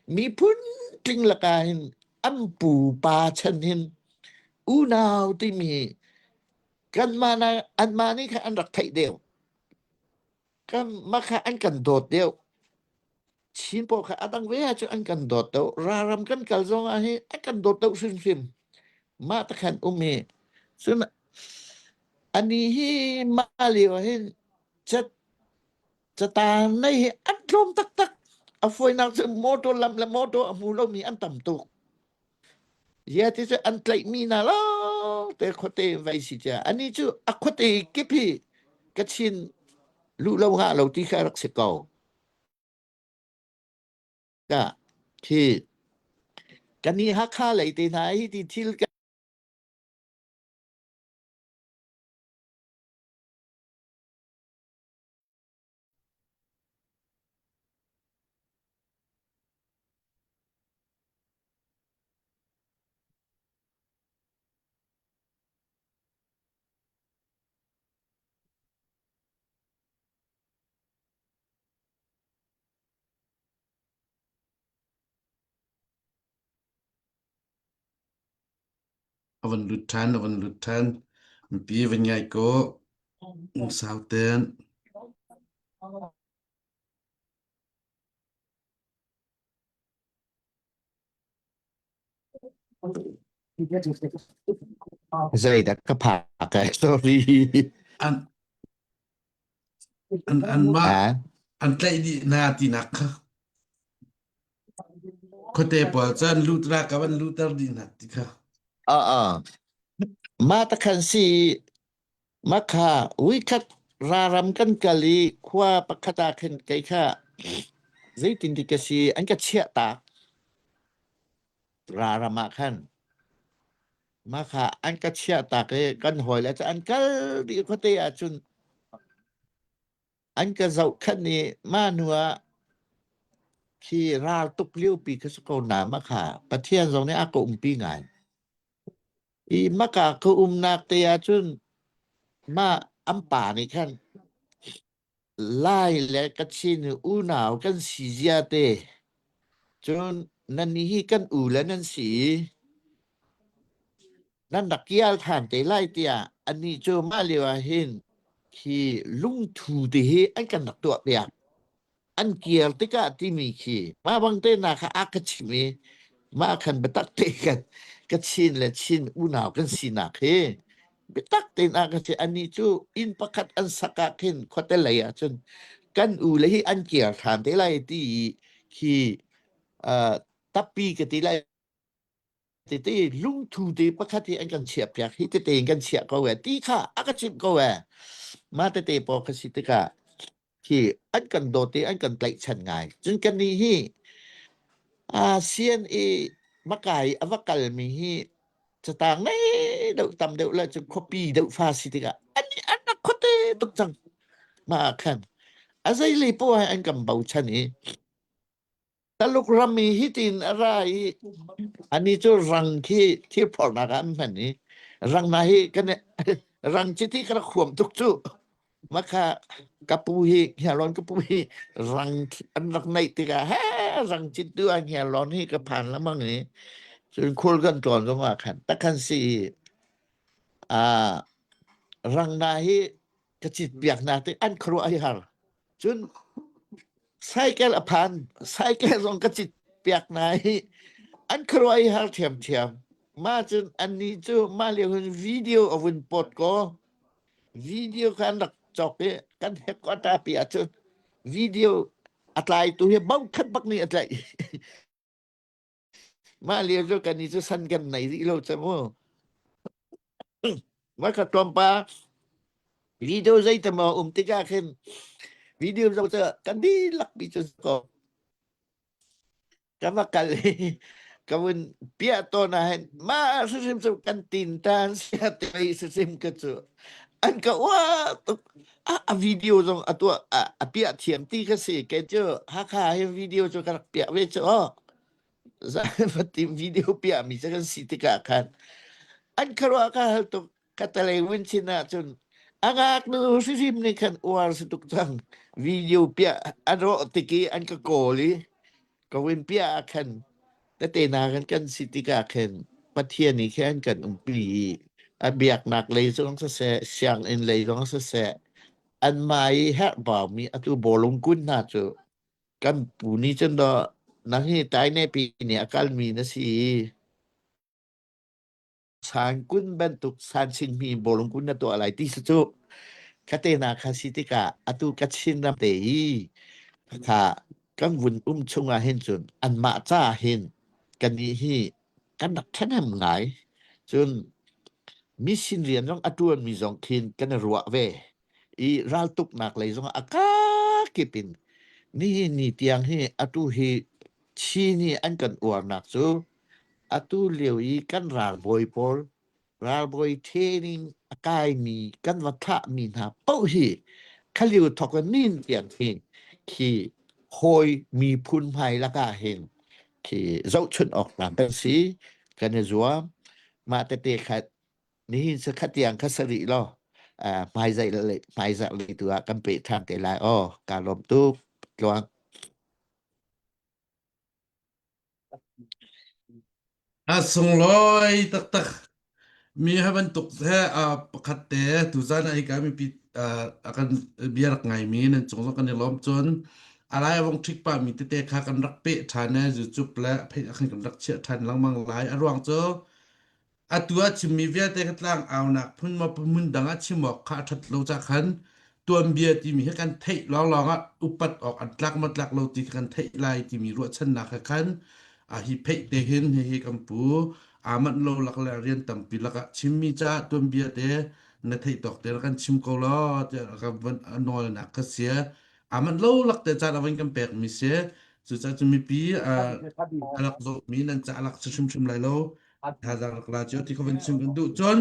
miphun tling lakah hin an pupa chan hin unau timi kanmah na anmah nih khan an rak theih deuh. Kan makha an kan dawt deuh. Chin pawl kha a dang ve ahcun an kan dawt deuh. Ralram kan kal zong ah hin an kan dawt deuh hrimhrim. Mah te khan um hi. Cun ani hi mah lio ah hin cat catan nei hi an tlawm taktak. A fawinak cu motor lam le motor a hmu lomi an tam tuk. Zia ti cu an tlaihmi hna lawngte khuate vai si cia. Ani cu a khuate kip hi Kachin luh lo ngah lo ti kha rak si ko. Ka khi kan i Hakha lei te hna hi ti thil ka A van lut ṭhan, a van lut ṭhan. Mipi van ngai ko. Sau ten. Zeidah ka phak ai sorry. An an an mah Ah, an tlaih dih hna tinak kha. Khuate pawl cu an lut ra ka van lutter dih hna ti kha. ah, ah. Mah takhan si mah kha uikhat raram kan kal i khua pakhat ah khin kei kha zeitin ti ka si an ka chiah tak raram ah khan mah kha an ka chiah tak i kan hawile cu an kal dih khuate ah cun an ka zohkhenh i mah hnu ah khi ral tuk liopi ka si ko na mah kha Pathian zong nih a ka umpi ngai. I maka ka umnak te ah cun mah an pa nih khan Lai le Kachin unau kan si zia te cun nannih hi kan u le nan si i nan rak kial ṭhan te lai tiah anih cu mah lio ah hin khi lungthu te hi an kan rak tuah piak. An kir tikah timi khi mah bang te na kha a ka chim i mah khan biatak te kan Kachin le Chin unau kan sinak hi biatak tein a ka chim anih cu inn pakhat an sak ah khin khuate lei ah cun kan u le hi an kir ṭhan te lai ti khi uh, tappi ka ti lai tete lungthu te pakhat hi an kan chiah piak hi tete in kan chiah ko e ti kha a ka chimh ko e ma tete paw kha si tikah khi an kan dawt i an kan tlaihchan ngai cun kan nih hi ASEAN i makai a va kalmi hi catang nei deuh tam deuh le cun khuapi deuh fa si tikah an an rak khuate tuk cang ma khan a zei lei poah an kan bochan i Taluk ram i hitin a ra i ani cu rang khi thil phornak ah an hman i rang na hi kan rang chiti ka rak huam tuk cu makha kapu hi ngialon kapu hi rang an rak neih tikah he rang cit tu ah ngialon hi ka phan lamang i cun khul kan tlawn zong ah khan takhan si a rang na hi ka cit piak na te an khuaruah hi har Cun cycle a phan. Cycle zong ka cit piak hna i an khuaruah i har ṭhiamṭhiam. Mah cun annih cu mah lio hin video a vun pawt kaw video kha an rak cawk i kan headquarter pi ahcun video a tlaitu hi bokhat bak nih a tlaih. Mah lio cu kan i cu san kan nei rih lo cu mu. Mah kha tlawmpa video zei te maw um tikah khin video zoh cu kan dihlak pi cu ko ka va kal i ka vun piah tawn ah hin mah hrimhrim cu kan tin tan sia te hrimhrim ka cu an ka uah tuk a, a video zong a tuah a, a piah thiam ti ka si kei cu Hakha hi video cu ka rak piah ve cu aw. Zafatim video piahmi cu kan si tikah khan an khuaruah ka hal tuk. Ka talei win chin ahcun a ngaknu hrimhrim nih khan uar si tuk cang. Video piah an rawh tik i an ka kawl i ka win piah ah khan tete hna kan kan si tikah khin Pathian nih khin an kan umpi i a biaknak lei zong siseh, sianginn lei zong siseh, anmah i herhbaumi atu bawlung kun hna cu kan pu nih cun dawh nang hi taine pi nih a kalmi na si i sangkun bantuk sanchingmi bawlung kun na tuah lai ti si cu khate na kha si tikah atu Kachin ram te hi kha kan vun um chungah hin cun anmah ca hin kannih hi kan rak ṭhahnem ngai. Cun mission rian zong a ṭuanmi zong khin kan i ruah ve i raltuknak lei zongah a kakip in nihin ni tiang hi atu hi Chin hi an kan uarnak cu atu lio i kan ralbawi pawl ralbawi training a kaimi kan va thlahmi hna paoh hi khalio thawk in nin tiang hi khi hawi miphun hmai lakah hin khi zohchunh awk tlak kan si kan i zuam mah tete khat nihin sakhat tiang kha sarih law hmaizarh le hmaizarh lei tu ah kan peh ṭhan te lai aw kaa lawm tuk tluang A sunglawi taktak mi ha bantuk he pakhat te tuzan ah hika mipi a kan bia rak ngaimi nan cung zong kan i lawm cun a lai a vong ṭhik pah mi tete kha kan rak peh ṭhan i YouTube le phei ah khan kan rak chiah ṭhan lengmang lai a ruang cu Atu a chimmi vialte kha tlangaunak phun maw hmun dang ah chim awk kha a ṭhat lo ca khan tuanbia timi hi kan theih lawnglawng ah upat awk an tlak maw tlak lo ti kha kan theih lai timi ruahchannak he khan a hi pheih te hin hihi kan pu aa manh lo lak le rian tampi lakah chimmi caah tuanbia te na theih tawk te rak kan chim ko law tiah ka van a nawlnak kha si aa manh lo lak te caan a van kan pekmi si cucaah cu mipi a rak zawtmi nan ca a lak si hrimhrim lai lo thazaang rak la cio ti kha van chim kan duh cun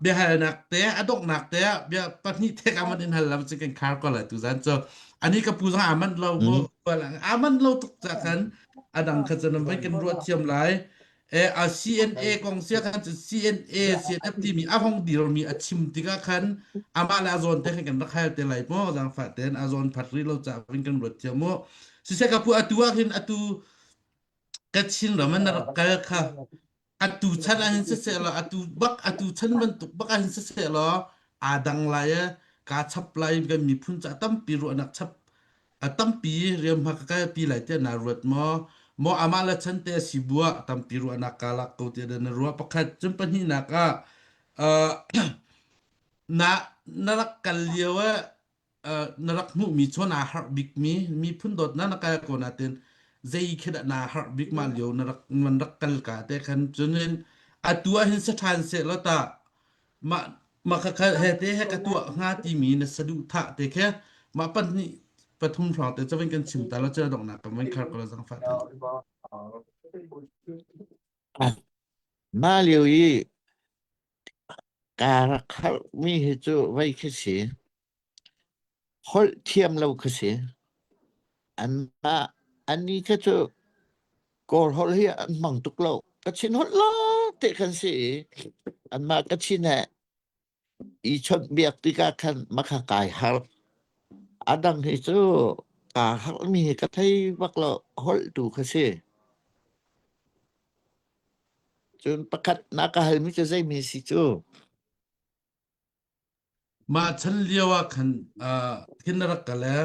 biahalnak te a donghnak te ah bia pahnih thek aman in hal lam cu kan khar ko lai tu zan cu ani ka pu zong aman lo mu aman lo tuk ca khan adang kha cun vai kan ruah thiam lai e a CNA kong sia khan cu CNA CNF timi a hong dirmi a chim tikah khan amah le a zawn te khan kan rak hal te lai mo zangfah ten a zawn phat ri lo ca vin kan ruat thiam mu siseh ka pu atu ah hin atu Kachin ram ah na rak kal kha atu chan ah hin siseh law atu bak atu chan bantuk bak ah hin siseh law aa dang lai e kaa chap lai kan miphun ca tampi ruahnak chap a tampi riamhma ka kalpi lai tiah naa ruat maw maw amah le chan te a si buah tampi ruahnak kaa lak ko tiah na ruah pakhat cun pahnihnak ah uh, na na rak kal lio ah na rak hmuhmi cu naa harh bikmi miphun dawtnak na kal ko natin zei khi dah naa harh bik mah lio na rak man rak kal ka te khan cunin atu ah hin sa ṭhan seh law ta mah mah kha kha he te he ka tuah hnga timi na saduhthah te khe mah pahnih pathum hrawng te cawin kan chim ta lo cun donghnak kan van khar ko la zangfah te Mah lio i Kaa rak harhmi hi cu vei khi si. Holh thiam lo khi si. Anmah annih kha cu Kawl holh hi an hmang tuk lo. Kachin holh lawngte khan si i anmah Kachin he i chawnhbiak tikah khan makha kai harh. A dang hi cu kaa harhmi hi ka thei bak lo. Holh tu kha si. Cun pakhat na ka halmi cu zeimi si cu? Mah chan lio ah khan uh, thin na rak kal e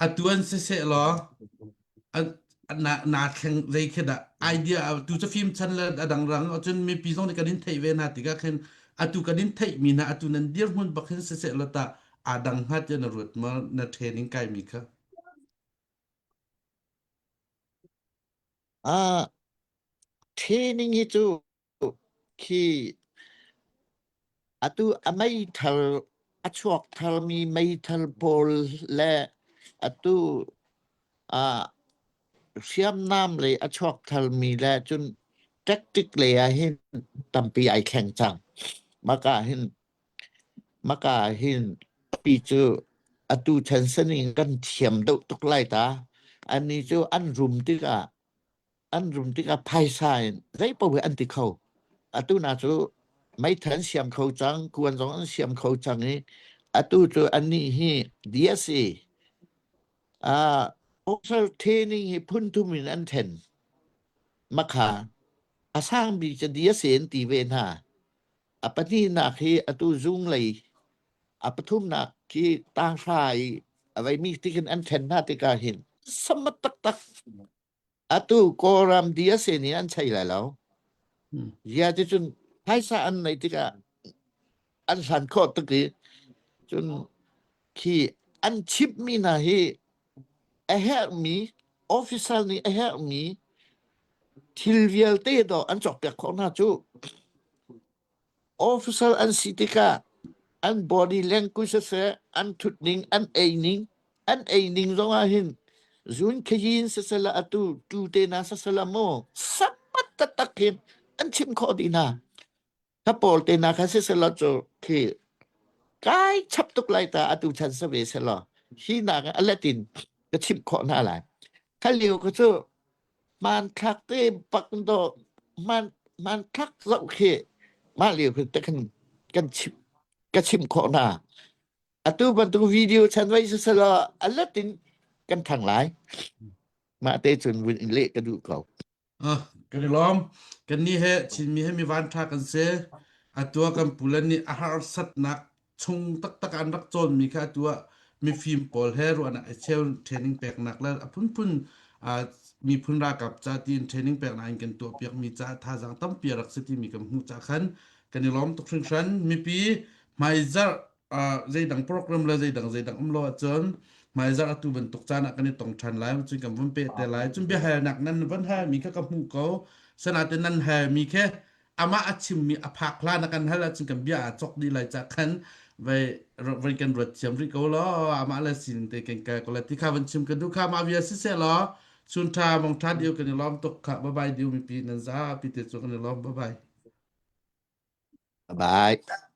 atu an siseh law na na thleng zei khi dah idea tu cu fim chan le a dang rang cun mipi zong nih kan in theih ve hna tikah khin atu kan in theih mi hna atu nan dirhmun bak hin siseh law ta aa dang hnga tiah na ruat ma na training kai mi kha Ah, training hi cu khi atu a meithal a chuak tharmi meithal pawl le atu ah hriamnam lei a chuak tharmi le cun tactic lei ah hin tampi ai thleng cang. Maka hin maka hin pi cu atu chan sining kan thiam deuh tuk lai ta. Annih cu an rum tikah. An rum tikah phaisa in zei paoh hi an ti kho. Atu na cu meithal an siam kho cang, kuan zong an siam kho cang i atu cu annih hi DSA uh, officer training hi phun thum in an then. Makha a sang bik cu DSA an ti ve hna. A pahnihnak hi atu zung lei a pathumnak khi tanghra i a veimi tikin an then hna tikah hin samat taktak atu Kawlram DSA nih an chei lai lo. Zia ti cun phaisa an neih tikah an hlan khawh tuk i cun khi an chimhmi hna hi a herhmi officer nih a herhmi thil vialte dawh an cawkpiak khawh hna cu. Officer an si tikah an body language siseh, an thutning, an eining, an eining zongah hin zun khayin siseh atu tu te na siseh maw sapat taktak hin an chim khawh dih hna. Kha pawl te na kha siseh cu khi kai chap tuk lai ta atu chan sa ve selaw hi nak a let in ka chimh khawh hna lai. Kha lio ka cu hmanthlak te bak do hman hmanthlak zoh khi mah lio khi te kan kan chim ka chim khawh hna atu bantuk video chan vai siselaw a let in kan thang lai mah te cun vun in leh ka duh ko Ah, kan i lawm. Kannih he Chinmi he mi vanṭha kan si. Atu ah kan pule nih a harsatnak chung taktak an rak cawnmi kha atu ah mifim pawl he ruahnak i cheu training peknak le a phunphun ah, miphun ralkap ca tiin training peknak in kan tuahpiakmi caah thazaang tampi a rak si timi kan hmuh cah khan kan i lawm tuk hringhran. Mipi hmaizarh uh, zeidang program le zeidang zeidang um lo ahcun hmaizarh atu bantuk caan ah kan i tong ṭhan lai cun kan vun peh te lai cun biahalnak nan van halmi kha ka hmuh ko sanatin nan halmi khe amah a chimmi a phak hlan a kan hal ahcun kan bia aa chok dih lai ca khan vai vai kan ruat thiam rih ko law amah le sining te kan kal ko la ti kha van chim ka duh kha mah bia si seh law chun tha mong tha diu kan i lawm tuk kha bye bye diu mipi nan zapi te cu kan i lawm bye bye bye.